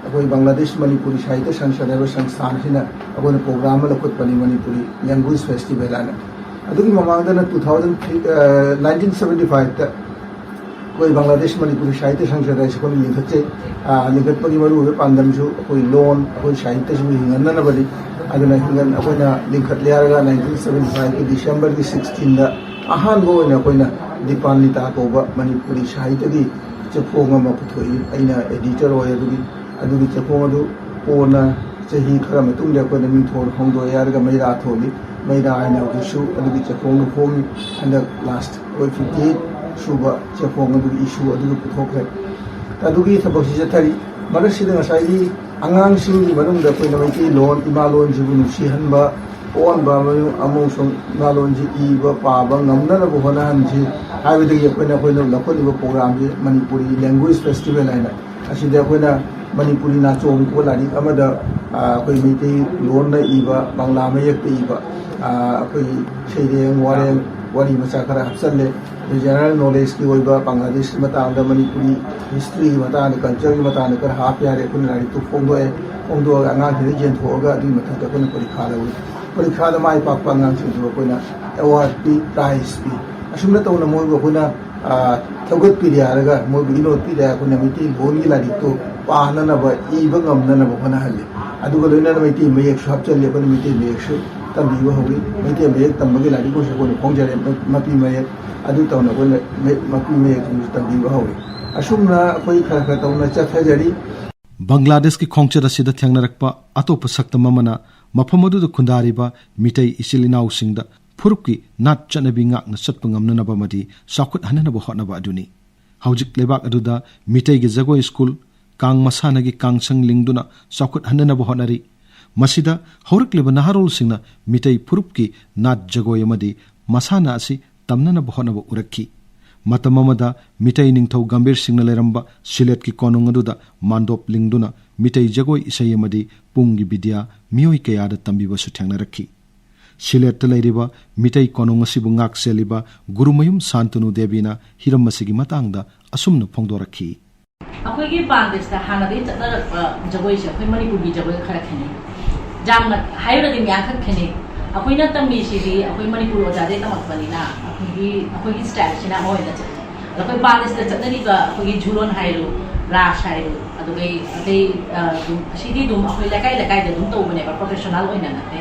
ꯑꯩꯈꯣꯏ ꯕꯪꯒ꯭ꯂꯥꯗꯦꯁ ꯃꯅꯤꯄꯨꯔꯤ ꯁꯥꯍꯤꯇ꯭ꯌ ꯁꯪꯁꯊꯥꯟ ꯍꯥꯏꯕ ꯁꯪꯁꯊꯥꯟꯁꯤꯅ ꯑꯩꯈꯣꯏꯅ ꯄ꯭ꯔꯣꯒ꯭ꯔꯥꯝ ꯑꯃ ꯂꯧꯈꯠꯄꯅꯤ, ꯃꯅꯤꯄꯨꯔꯤ ꯂꯦꯡꯒ꯭ꯋꯦꯖ ꯐꯦꯁꯇꯤꯚꯦꯜ ꯍꯥꯏꯅ꯫ ꯑꯗꯨꯒꯤ ꯃꯃꯥꯡꯗꯅ two thousand three, ꯑ, nineteen seventy fiveꯇ ꯑꯩꯈꯣꯏ ꯕꯪꯒ꯭ꯂꯥꯗꯦꯁ ꯃꯅꯤꯄꯨꯔꯤ ꯁꯥꯍꯤꯇ꯭ꯌ ꯁꯪꯁꯊꯥꯟ ꯍꯥꯏꯁꯤ ꯑꯩꯈꯣꯏꯅ ꯂꯤꯡꯈꯠꯆꯩ꯫ ꯑ, ꯂꯤꯡꯈꯠꯄꯒꯤ ꯃꯔꯨꯑꯣꯏꯕ ꯄꯥꯟꯗꯝꯁꯨ ꯑꯩꯈꯣꯏ ꯂꯣꯟ, ꯑꯩꯈꯣꯏ ꯁꯥꯍꯤꯇ꯭ꯌꯁꯤꯕꯨ ꯍꯤꯡꯍꯟꯅꯅꯕꯅꯤ꯫ ꯑꯗꯨꯅ ꯍꯤꯡꯍꯟ-, ꯑꯩꯈꯣꯏꯅ ꯂꯤꯡꯈꯠꯂꯦ ꯍꯥꯏꯔꯒ nineteen seventy fiveꯀꯤ Decemberꯒꯤ sixteenꯗ ꯑꯍꯥꯟꯕ ꯑꯣꯏꯅ ꯑꯩꯈꯣꯏꯅ ꯗꯤꯄꯥꯟꯂꯤꯇꯥ ꯀꯧꯕ ꯃꯅꯤꯄꯨꯔꯤ ꯁꯥꯍꯤꯇ꯭ꯌꯒꯤ ꯆꯦꯐꯣꯡ ꯑꯃ ꯄꯨꯊꯣꯛꯏ꯫ ꯑꯩꯅ editor ꯑꯣꯏ꯫ ꯑꯗꯨꯒꯤ, ꯑꯗꯨꯒꯤ ꯆꯦꯐꯣꯡ ꯑꯗꯨ ꯀꯣꯟꯅ ꯆꯍꯤ ꯈꯔ ꯃꯇꯨꯡꯗ ꯑꯩꯈꯣꯏꯅ ꯃꯤꯡꯊꯣꯜ ꯍꯣꯡꯗꯣꯛꯑꯦ ꯍꯥꯏꯔꯒ ꯃꯩꯔꯥ ꯊꯣꯜꯂꯤ꯫ ꯃꯩꯔꯥ ꯍꯥꯏꯅ ꯍꯧꯖꯤꯛꯁꯨ ꯑꯗꯨꯒꯤ ꯆꯦꯐꯣꯡꯗꯨ ꯐꯣꯡꯉꯤ꯫ ꯍꯟꯗꯛ last ꯑꯩꯈꯣꯏ fifty eight ꯁꯨꯕ ꯆꯦꯐꯣꯡ ꯑꯗꯨꯒꯤ issue ꯑꯗꯨꯒꯤ ꯄꯨꯊꯣꯛꯈ꯭ꯔꯦ꯫ ꯑꯗꯨꯒꯤ ꯊꯕꯛꯁꯤ ꯆꯠꯊꯔꯤ꯫ ꯃꯔꯛꯁꯤꯗ ꯉꯁꯥꯏꯒꯤ ꯑꯉꯥꯡꯁꯤꯡꯒꯤ ꯃꯅꯨꯡꯗ ꯑꯩꯈꯣꯏꯅ ꯃꯩꯇꯩꯂꯣꯟ, ꯏꯃꯥꯂꯣꯟꯁꯤꯕꯨ ꯅꯨꯡꯁꯤꯍꯟꯕ, ꯑꯣꯟꯕ ꯑꯃꯁꯨꯡ, ꯑꯃꯁꯨꯡ ꯏꯃꯥꯂꯣꯟꯁꯤ ꯏꯕ ꯄꯥꯕ ꯉꯝꯅꯅꯕ ꯍꯣꯠꯅꯍꯟꯁꯤ ꯍꯥꯏꯕꯗꯒꯤ ꯑꯩꯈꯣꯏꯅ, ꯑꯩꯈꯣꯏꯅ ꯂꯧꯈꯠꯂꯤꯕ programꯁꯤ ꯃꯅꯤꯄꯨꯔꯤ language festival ꯍꯥꯏꯅ꯫ ꯑꯁꯤꯗ ꯑꯩꯈꯣꯏꯅ ꯃꯅꯤꯄꯨꯔꯤ ꯅꯥꯆꯣꯝ ꯀꯧꯕ ꯂꯥꯏꯔꯤꯛ ꯑꯃꯗ, ꯑ, ꯑꯩꯈꯣꯏ ꯃꯩꯇꯩꯂꯣꯟꯅ ꯏꯕ, ꯕꯪꯂꯥ ꯃꯌꯦꯛꯇ ꯏꯕ, ꯑ, ꯑꯩꯈꯣꯏꯒꯤ ꯁꯩꯔꯦꯡ, ꯋꯥꯔꯦꯡ, ꯋꯥꯔꯤ ꯃꯆꯥ ꯈꯔ ꯍꯥꯞꯆꯜꯂꯦ꯫ ꯑꯗꯩ general knowledgeꯀꯤ ꯑꯣꯏꯕ, ꯕꯪꯒ꯭ꯂꯥꯗꯦꯁꯀꯤ ꯃꯇꯥꯡꯗ, ꯃꯅꯤꯄꯨꯔꯤ historyꯒꯤ ꯃꯇꯥꯡꯗ, cultureꯒꯤ ꯃꯇꯥꯡꯗ ꯈꯔ ꯍꯥꯞꯄ ꯌꯥꯔꯦ꯫ ꯑꯩꯈꯣꯏꯅ ꯂꯥꯏꯔꯤꯛꯇꯨ ꯐꯣꯡꯗꯣꯛꯑꯦ꯫ ꯐꯣꯡꯗꯣꯛꯑꯒ ꯑꯉꯥꯡꯁꯤꯡꯗ ꯌꯦꯟꯊꯣꯛꯑꯒ ꯑꯗꯨꯒꯤ ꯃꯊꯛꯇ ꯑꯩꯈꯣꯏꯅ ꯄꯔꯤꯈꯥ ꯂꯧꯏ꯫ ꯄꯔꯤꯈꯥꯗ ꯃꯥꯏ ꯄꯥꯛꯄ ꯑꯉꯥꯡꯁꯤꯡꯗꯨ ꯑꯩꯈꯣꯏꯅ award ꯄꯤ, prize ꯄꯤ꯫ ꯑꯁꯨꯝꯅ ꯇꯧꯅ ꯃꯣꯏꯕꯨ ꯑꯩꯈꯣꯏꯅ, ꯑ, ꯊꯧꯒꯠꯄꯤꯔꯦ ꯍꯥꯏꯔꯒ, ꯃꯣꯏꯕꯨ ꯏꯅꯣꯠ ꯄꯤꯔꯦ ꯍꯥꯏꯔꯒ ꯑꯩꯈꯣꯏꯅ ꯃꯩꯇꯩꯂꯣꯟꯒꯤ ꯂꯥꯏꯔꯤꯛꯇꯨ ꯄꯥꯅꯅꯕ, ꯏꯕ ꯉꯝꯅꯅꯕ ꯍꯣꯠꯅꯍꯜꯂꯤ꯫ ꯑꯗꯨꯒ ꯂꯣꯏꯅꯅ ꯃꯩꯇꯩ ꯃꯌꯦꯛꯁꯨ ꯍꯥꯞꯆꯜꯂꯤ꯫ ꯑꯩꯈꯣꯏꯅ ꯃꯩꯇꯩ ꯃꯌꯦꯛꯁꯨ ꯇꯝꯕꯤꯕ ꯍꯧꯔꯤ꯫ ꯃꯩꯇꯩ ꯃꯌꯦꯛ ꯇꯝꯕꯒꯤ ꯂꯥꯏꯔꯤꯛ ꯑꯣꯏꯔꯁꯨ ꯑꯩꯈꯣꯏꯅ ꯐꯣꯡꯖꯔꯦ, ꯃ-, ꯃꯄꯤ ꯃꯌꯦꯛ꯫ ꯑꯗꯨ ꯇꯧꯅ ꯑꯩꯈꯣꯏꯅ ꯃ-, ꯃꯄꯤ ꯃꯌꯦꯛꯁꯤꯡꯁꯨ ꯇꯝꯕꯤꯕ ꯍꯧꯔꯤ꯫ ꯑꯁꯨꯝꯅ ꯑꯩꯈꯣꯏ ꯈꯔ ꯈꯔ ꯇꯧꯅ ꯆꯠꯊꯖꯔꯤ꯫ ꯕꯪꯒ꯭ꯂꯥꯗꯦꯁꯀꯤ ꯈꯣꯡꯆꯠ ꯑꯁꯤꯗ ꯊꯦꯡꯅꯔꯛꯄ ꯑꯇꯣꯞꯄ ꯁꯛꯇꯝ ꯑꯃꯅ ꯃꯐꯝ ꯑꯗꯨꯗ ꯈꯨꯟꯗꯥꯔꯤꯕ ꯃꯤꯇꯩ ꯏꯆꯤꯜ ꯏꯅꯥꯎꯁꯤꯡꯗ ꯐꯨꯔꯨꯞꯀꯤ ꯅꯥꯠ ꯆꯠꯅꯕꯤ ꯉꯥꯛꯅ ꯆꯠꯄ ꯉꯝꯅꯅꯕ ꯑꯃꯗꯤ ꯆꯥꯎꯈꯠꯍꯟꯅꯅꯕ ꯍꯣꯠꯅꯕ ꯑꯗꯨꯅꯤ꯫ ꯍꯧꯖꯤꯛ ꯂꯩꯕꯥꯛ ꯑꯗꯨꯗ ꯃꯤꯇꯩꯒꯤ ꯖꯒꯣꯏ ꯁ꯭ꯀꯨꯜ, ꯀꯥꯡ ꯃꯁꯥꯟꯅꯒꯤ ꯀꯥꯡꯁꯪ ꯂꯤꯡꯗꯨꯅ ꯆꯥꯎꯈꯠꯍꯟꯅꯅꯕ ꯍꯣꯠꯅꯔꯤ꯫ ꯃꯁꯤꯗ ꯍꯧꯔꯛꯂꯤꯕ ꯅꯍꯥꯔꯣꯜꯁꯤꯡꯅ ꯃꯤꯇꯩ ꯐꯨꯔꯨꯞꯀꯤ ꯅꯥꯠ ꯖꯒꯣꯏ ꯑꯃꯗꯤ ꯃꯁꯥꯟꯅ ꯑꯁꯤ ꯇꯝꯅꯅꯕ ꯍꯣꯠꯅꯕ ꯎꯔꯛꯈꯤ꯫ ꯃꯇꯝ ꯑꯃꯗ ꯃꯤꯇꯩ ꯅꯤꯡꯊꯧ ꯒꯝꯚꯤꯔ ꯁꯤꯡꯅ ꯂꯩꯔꯝꯕ ꯁꯤꯂꯦꯠꯀꯤ ꯀꯣꯅꯨꯡ ꯑꯗꯨꯗ ꯃꯥꯟꯗꯣꯞ ꯂꯤꯡꯗꯨꯅ ꯃꯤꯇꯩ ꯖꯒꯣꯏ ꯏꯁꯩ ꯑꯃꯗꯤ ꯄꯨꯡꯒꯤ ꯕꯤꯗ꯭ꯌꯥ ꯃꯤꯑꯣꯏ ꯀꯌꯥꯗ ꯇꯝꯕꯤꯕꯁꯨ ꯊꯦꯡꯅꯔꯛꯈꯤ꯫ ꯁꯤꯂꯦꯠꯇ ꯂꯩꯔꯤꯕ ꯃꯤꯇꯩ ꯀꯣꯅꯨꯡ ꯑꯁꯤꯕꯨ ꯉꯥꯛ ꯁꯦꯜꯂꯤꯕ ꯒꯨꯔꯨꯃꯌꯨꯝ ꯁꯥꯟꯇꯅꯨ ꯗꯦꯕꯤꯅ ꯍꯤꯔꯝ ꯑꯁꯤꯒꯤ ꯃꯇꯥꯡꯗ ꯑꯁꯨꯝꯅ ꯐꯣꯡꯗꯣꯔꯛꯈꯤ꯫ ꯑꯩꯈꯣꯏꯒꯤ ꯕꯪꯒ꯭ꯂꯥꯗꯦꯁꯇ ꯍꯥꯟꯅꯗꯒꯤ ꯆꯠꯅꯔꯛꯄ ꯖꯒꯣꯏꯁꯦ ꯑꯩꯈꯣꯏ ꯃꯅꯤꯄꯨꯔꯒꯤ ꯖꯒꯣꯏꯒ ꯈꯔ ꯈꯦꯠꯅꯩ꯫ ꯌꯥꯝꯅ ꯍꯥꯏꯔꯨꯔꯗꯤ ꯃꯌꯥꯝ ꯈꯛ ꯈꯦꯠꯅꯩ꯫ ꯑꯩꯈꯣꯏꯅ ꯇꯝꯃꯤꯁꯤꯗꯤ ꯑꯩꯈꯣꯏ ꯃꯅꯤꯄꯨꯔ ꯑꯣꯖꯥꯗꯒꯤ ꯇꯝꯃꯛꯄꯅꯤꯅ ꯑꯩꯈꯣꯏꯒꯤ, ꯑꯩꯈꯣꯏꯒꯤ ꯁ꯭ꯇꯥꯏꯜꯁꯤꯅ ꯑꯃ ꯑꯣꯏꯅ ꯆꯠꯂꯤ꯫ ꯑꯗꯣ ꯑꯩꯈꯣꯏ ꯕꯪꯒ꯭ꯂꯥꯗꯦꯁꯇ ꯆꯠꯅꯔꯤꯕ ꯑꯩꯈꯣꯏꯒꯤ ꯖꯨꯂꯣꯟ ꯍꯥꯏꯔꯣ, ꯔꯥꯁ ꯍꯥꯏꯔꯣ, ꯑꯗꯨꯒ ꯑꯇꯩ ꯑ, ꯑꯗꯨꯝ ꯑꯁꯤꯗꯤ ꯑꯗꯨꯝ ꯑꯩꯈꯣꯏ ꯂꯩꯀꯥꯏ ꯂꯩꯀꯥꯏꯗ ꯑꯗꯨꯝ ꯇꯧꯕꯅꯦꯕ, ꯄ꯭ꯔꯣꯐꯦꯁꯅꯦꯜ ꯑꯣꯏꯅ ꯅꯠꯇꯦ꯫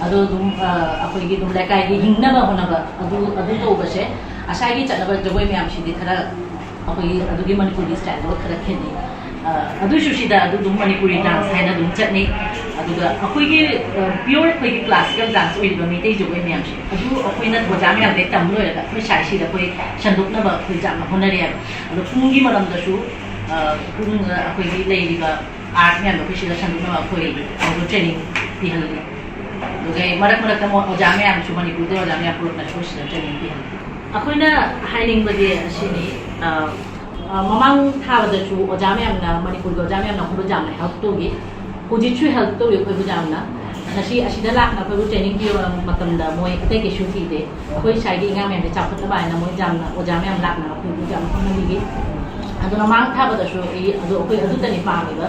ꯑꯗꯣ ꯑꯗꯨꯝ ꯑ, ꯑꯩꯈꯣꯏꯒꯤ ꯑꯗꯨꯝ ꯂꯩꯀꯥꯏꯒꯤ ꯍꯤꯡꯅꯕ ꯍꯣꯠꯅꯕ ꯑꯗꯨ ꯑꯗꯨ ꯇꯧꯕꯁꯦ, ꯉꯁꯥꯏꯒꯤ ꯆꯠꯅꯕ ꯖꯒꯣꯏ ꯃꯌꯥꯝꯁꯤꯗꯤ ꯈꯔ ꯑꯩꯈꯣꯏꯒꯤ ꯑꯗꯨꯒꯤ ꯃꯅꯤꯄꯨꯔꯤ ꯁ꯭ꯇꯥꯏꯜꯗꯨꯒ ꯈꯔ ꯈꯦꯠꯅꯩ꯫ ꯑ, ꯑꯗꯨꯁꯨ ꯁꯤꯗ ꯑꯗꯨ ꯑꯗꯨꯝ ꯃꯅꯤꯄꯨꯔꯤ ꯗꯥꯟꯁ ꯍꯥꯏꯅ ꯑꯗꯨꯝ ꯆꯠꯅꯩ꯫ ꯑꯗꯨꯒ ꯑꯩꯈꯣꯏꯒꯤ ꯄꯤꯌꯣꯔ ꯑꯩꯈꯣꯏꯒꯤ ꯀ꯭ꯂꯥꯁꯤꯀꯦꯜ ꯗꯥꯟꯁ ꯑꯣꯏꯔꯤꯕ ꯃꯩꯇꯩ ꯖꯒꯣꯏ ꯃꯌꯥꯝꯁꯦ, ꯑꯗꯨ ꯑꯩꯈꯣꯏꯅ ꯑꯣꯖꯥ ꯃꯌꯥꯝꯗꯒꯤ ꯇꯝ ꯂꯣꯏꯔꯒ ꯑꯩꯈꯣꯏ ꯁ꯭ꯋꯥꯏꯁꯤꯗ ꯑꯩꯈꯣꯏ ꯁꯟꯗꯣꯛꯅꯕ ꯑꯩꯈꯣꯏ ꯌꯥꯝꯅ ꯍꯣꯠꯅꯔꯦꯕ꯫ ꯑꯗꯣ ꯄꯨꯡꯒꯤ ꯃꯔꯝꯗꯁꯨ ꯑ, ꯄꯨꯡ ꯑꯩꯈꯣꯏꯒꯤ ꯂꯩꯔꯤꯕ ꯑꯥꯔꯠ ꯃꯌꯥꯝꯗꯣ ꯑꯩꯈꯣꯏ ꯁꯤꯗ ꯁꯟꯗꯣꯛꯅꯕ ꯑꯩꯈꯣꯏ ꯑꯗꯨ ꯇ꯭ꯔꯦꯅꯤꯡ ꯄꯤꯍꯜꯂꯤ꯫ ꯑꯗꯨꯒ ꯃꯔꯛ ꯃꯔꯛꯇ ꯑꯃꯨꯛ ꯑꯣꯖꯥ ꯃꯌꯥꯝꯁꯨ, ꯃꯅꯤꯄꯨꯔꯗ ꯑꯣꯖꯥ ꯃꯌꯥꯝ ꯄꯨꯔꯛꯅꯁꯨ ꯁꯤꯗ ꯇ꯭ꯔꯦꯅꯤꯡ ꯄꯤꯍꯜꯂꯤ꯫ ꯑꯩꯈꯣꯏꯅ ꯍꯥꯏꯅꯤꯡꯕꯗꯤ ꯑꯁꯤꯅꯤ, ꯑ, ꯑ, ꯃꯃꯥꯡ ꯊꯥꯕꯗꯁꯨ ꯑꯣꯖꯥ ꯃꯌꯥꯝꯅ, ꯃꯅꯤꯄꯨꯔꯒꯤ ꯑꯣꯖꯥ ꯃꯌꯥꯝꯅ ꯑꯩꯈꯣꯏꯕꯨ ꯌꯥꯝꯅ ꯍꯦꯜꯞ ꯇꯧꯈꯤ꯫ ꯍꯧꯖꯤꯛꯁꯨ ꯍꯦꯜꯞ ꯇꯧꯔꯤ ꯑꯩꯈꯣꯏꯕꯨ ꯌꯥꯝꯅ꯫ ꯉꯁꯤ ꯑꯁꯤꯗ ꯂꯥꯛꯅ ꯑꯩꯈꯣꯏꯕꯨ ꯇ꯭ꯔꯦꯅꯤꯡ ꯄꯤꯕ ꯃꯇꯝꯗ ꯃꯣꯏ ꯑꯇꯩ ꯀꯩꯁꯨ ꯄꯤꯗꯦ꯫ ꯑꯩꯈꯣꯏ ꯁ꯭ꯋꯥꯏꯒꯤ ꯑꯉꯥꯡ ꯃꯌꯥꯝꯁꯦ ꯆꯥꯎꯈꯠꯅꯕ ꯍꯥꯏꯅ ꯃꯣꯏ ꯌꯥꯝꯅ, ꯑꯣꯖꯥ ꯃꯌꯥꯝ ꯂꯥꯛꯅ ꯑꯩꯈꯣꯏꯕꯨ ꯌꯥꯝ ꯍꯣꯠꯅꯕꯤꯔꯤ꯫ ꯑꯗꯨꯅ ꯃꯃꯥꯡ ꯊꯥꯕꯗꯁꯨ ꯑꯩ ꯑꯗꯨ, ꯑꯩꯈꯣꯏ ꯑꯗꯨꯇꯅꯤ ꯄꯥꯝꯃꯤꯕ꯫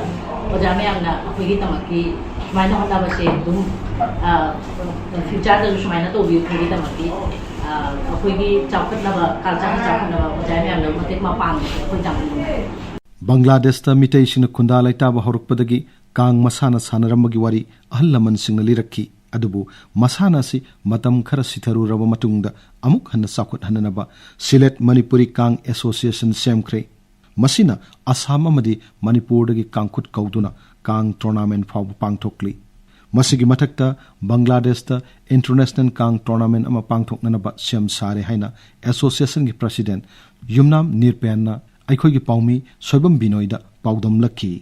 ꯑꯣꯖꯥ ꯃꯌꯥꯝꯅ ꯑꯩꯈꯣꯏꯒꯤꯗꯃꯛꯀꯤ ꯁꯨꯃꯥꯏꯅ ꯍꯣꯠꯅꯕꯁꯦ ꯑꯗꯨꯝ, ꯑ, ꯐ꯭ꯌꯨꯆꯔꯗꯁꯨ ꯁꯨꯃꯥꯏꯅ ꯇꯧꯕꯤꯌꯨ ꯑꯩꯈꯣꯏꯒꯤꯗꯃꯛꯀꯤ꯫ ꯑ, ꯑꯩꯈꯣꯏꯒꯤ ꯆꯥꯎꯈꯠꯅꯕ, ꯀꯜꯆꯔꯒꯤ ꯆꯥꯎꯈꯠꯅꯕ ꯑꯣꯖꯥ ꯃꯌꯥꯝꯅ ꯃꯇꯦꯡ ꯃꯄꯥꯡ ꯑꯩꯈꯣꯏ ꯇꯧꯕꯤꯌꯨ꯫ ꯕꯪꯒ꯭ꯂꯥꯗꯦꯁꯇ ꯃꯤꯇꯩꯁꯤꯡꯅ ꯈꯨꯟꯗꯥ ꯂꯩꯇꯥꯕ ꯍꯧꯔꯛꯄꯗꯒꯤ ꯀꯥꯡ ꯃꯁꯥꯟꯅ ꯁꯥꯟꯅꯔꯝꯕꯒꯤ ꯋꯥꯔꯤ ꯑꯍꯜ ꯂꯃꯟꯁꯤꯡꯅ ꯂꯤꯔꯛꯈꯤ꯫ ꯑꯗꯨꯕꯨ ꯃꯁꯥꯟꯅ ꯑꯁꯤ ꯃꯇꯝ ꯈꯔ ꯁꯤꯊꯔꯨꯔꯕ ꯃꯇꯨꯡꯗ ꯑꯃꯨꯛ ꯍꯟꯅ ꯆꯥꯎꯈꯠꯍꯟꯅꯅꯕ ꯁꯤꯂꯦꯠ ꯃꯅꯤꯄꯨꯔꯤ ꯀꯥꯡ ꯑꯦꯁꯣꯁꯤꯌꯦꯁꯟ ꯁꯦꯝꯈ꯭ꯔꯦ꯫ ꯃꯁꯤꯅ ꯑꯁꯥꯝ ꯑꯃꯗꯤ ꯃꯅꯤꯄꯨꯔꯗꯒꯤ ꯀꯥꯡꯈꯨꯠ ꯀꯧꯗꯨꯅ ꯀꯥꯡ ꯇꯣꯔꯅꯥꯃꯦꯟ ꯐꯥꯎꯕ ꯄꯥꯡꯊꯣꯛꯂꯤ꯫ ꯃꯁꯤꯒꯤ ꯃꯊꯛꯇ ꯕꯪꯒ꯭ꯂꯥꯗꯦꯁꯇ ꯏꯟꯇꯔꯅꯦꯁꯅꯦꯜ ꯀꯥꯡ ꯇꯣꯔꯅꯥꯃꯦꯟ ꯑꯃ ꯄꯥꯡꯊꯣꯛꯅꯅꯕ ꯁꯦꯝ ꯁꯥꯔꯦ ꯍꯥꯏꯅ ꯑꯦꯁꯣꯁꯤꯌꯦꯁꯟꯒꯤ ꯄ꯭ꯔꯁꯤꯗꯦꯟ ꯌꯨꯝꯅꯥꯝ ꯅꯤꯔꯄꯦꯟꯅ ꯑꯩꯈꯣꯏꯒꯤ ꯄꯥꯎꯃꯤ ꯁꯣꯏꯕꯝ ꯕꯤꯅꯣꯏꯗ ꯄꯥꯎꯗꯝꯂꯛꯈꯤ꯫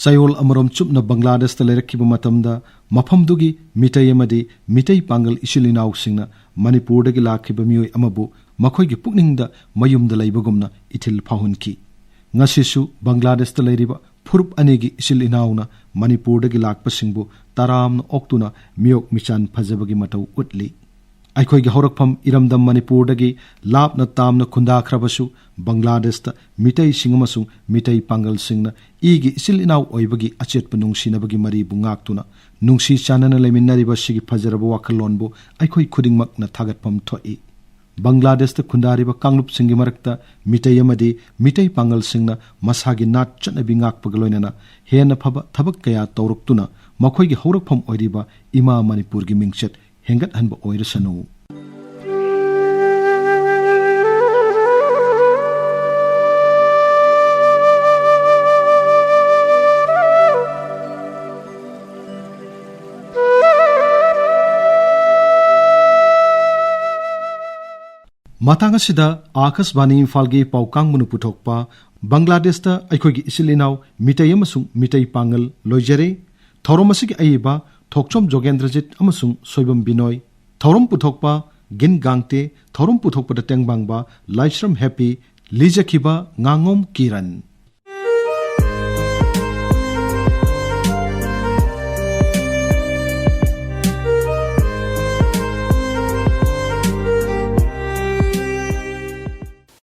ꯆꯌꯣꯜ ꯑꯃꯔꯣꯝ ꯆꯨꯞꯅ ꯕꯪꯒ꯭ꯂꯥꯗꯦꯁꯇ ꯂꯩꯔꯛꯈꯤꯕ ꯃꯇꯝꯗ, ꯃꯐꯝꯗꯨꯒꯤ ꯃꯤꯇꯩ ꯑꯃꯗꯤ ꯃꯤꯇꯩ ꯄꯥꯡꯒꯜ ꯏꯆꯤꯜ ꯏꯅꯥꯎꯁꯤꯡꯅ ꯃꯅꯤꯄꯨꯔꯗꯒꯤ ꯂꯥꯛꯈꯤꯕ ꯃꯤꯑꯣꯏ ꯑꯃꯕꯨ ꯃꯈꯣꯏꯒꯤ ꯄꯨꯛꯅꯤꯡꯗ ꯃꯌꯨꯝꯗ ꯂꯩꯕꯒꯨꯝꯅ ꯏꯊꯤꯜ ꯐꯥꯎꯍꯟꯈꯤ꯫ ꯉꯁꯤꯁꯨ ꯕꯪꯒ꯭ꯂꯥꯗꯦꯁꯇ ꯂꯩꯔꯤꯕ ꯐꯨꯔꯨꯞ ꯑꯅꯤꯒꯤ ꯏꯆꯤꯜ ꯏꯅꯥꯎꯅ ꯃꯅꯤꯄꯨꯔꯗꯒꯤ ꯂꯥꯛꯄꯁꯤꯡꯕꯨ ꯇꯔꯥꯝꯅ ꯑꯣꯛꯇꯨꯅ ꯃꯤꯑꯣꯛ ꯃꯤꯆꯥꯟ ꯐꯖꯕꯒꯤ ꯃꯇꯧ ꯎꯠꯂꯤ꯫ ꯑꯩꯈꯣꯏꯒꯤ ꯍꯧꯔꯛꯐꯝ ꯏꯔꯝꯗꯝ ꯃꯅꯤꯄꯨꯔꯗꯒꯤ ꯂꯥꯞꯅ ꯇꯥꯝꯅ ꯈꯨꯟꯗꯥꯈ꯭ꯔꯕꯁꯨ, ꯕꯪꯒ꯭ꯂꯥꯗꯦꯁꯇ ꯃꯤꯇꯩꯁꯤꯡ ꯑꯃꯁꯨꯡ ꯃꯤꯇꯩ ꯄꯥꯡꯒꯜꯁꯤꯡꯅ ꯏꯒꯤ ꯏꯆꯤꯜ ꯏꯅꯥꯎ ꯑꯣꯏꯕꯒꯤ ꯑꯆꯦꯠꯄ ꯅꯨꯡꯁꯤꯅꯕꯒꯤ ꯃꯔꯤꯕꯨ ꯉꯥꯛꯇꯨꯅ, ꯅꯨꯡꯁꯤ ꯆꯥꯟꯅꯅ ꯂꯩꯃꯤꯟꯅꯔꯤꯕ ꯑꯁꯤꯒꯤ ꯐꯖꯔꯕ ꯋꯥꯈꯜꯂꯣꯟꯕꯨ ꯑꯩꯈꯣꯏ ꯈꯨꯗꯤꯡꯃꯛꯅ ꯊꯥꯒꯠꯐꯝ ꯊꯣꯛꯏ꯫ ꯕꯪꯒ꯭ꯂꯥꯗꯦꯁꯇ ꯈꯨꯟꯗꯥꯔꯤꯕ ꯀꯥꯡꯂꯨꯞꯁꯤꯡꯒꯤ ꯃꯔꯛꯇ ꯃꯤꯇꯩ ꯑꯃꯗꯤ ꯃꯤꯇꯩ ꯄꯥꯉꯜꯁꯤꯡꯅ ꯃꯁꯥꯒꯤ ꯅꯥꯠ ꯆꯠꯅꯕꯤ ꯉꯥꯛꯄꯒ ꯂꯣꯏꯅꯅ ꯍꯦꯟꯅ ꯐꯕ ꯊꯕꯛ ꯀꯌꯥ ꯇꯧꯔꯛꯇꯨꯅ ꯃꯈꯣꯏꯒꯤ ꯍꯧꯔꯛꯐꯝ ꯑꯣꯏꯔꯤꯕ ꯏꯃꯥ ꯃꯅꯤꯄꯨꯔꯒꯤ ꯃꯤꯡꯆꯠ ꯍꯦꯟꯒꯠꯍꯟꯕ ꯑꯣꯏꯔꯁꯅꯨ꯫ ꯃꯇꯥꯡ ꯑꯁꯤꯗ ꯑꯥꯀꯥꯁꯕꯥꯅꯤ ꯏꯝꯐꯥꯜꯒꯤ ꯄꯥꯎ ꯀꯥꯡꯕꯨꯅ ꯄꯨꯊꯣꯛꯄ ꯕꯪꯒ꯭ꯂꯥꯗꯦꯁꯇ ꯑꯩꯈꯣꯏꯒꯤ ꯏꯆꯤꯜ ꯏꯅꯥꯎ ꯃꯤꯇꯩ ꯑꯃꯁꯨꯡ ꯃꯤꯇꯩ ꯄꯥꯉꯜ ꯂꯣꯏꯖꯔꯦ꯫ ꯊꯧꯔꯝ ꯑꯁꯤꯒꯤ ꯑꯏꯕ ꯊꯣꯛꯆꯣꯝ ꯖꯣꯒꯦꯟꯗ꯭ꯔꯖꯤꯠ ꯑꯃꯁꯨꯡ ꯁꯣꯏꯕꯝ ꯕꯤꯅꯣꯏ, ꯊꯧꯔꯝ ꯄꯨꯊꯣꯛꯄ ꯒꯤꯟ ꯒꯥꯡꯇꯦ, ꯊꯧꯔꯝ ꯄꯨꯊꯣꯛꯄꯗ ꯇꯦꯡꯕꯥꯡꯕ ꯂꯥꯏꯁ꯭ꯔꯝ ꯍꯦꯄꯤ, ꯂꯤꯖꯈꯤꯕ ꯉꯥꯉꯣꯝ ꯀꯤꯔꯟ꯫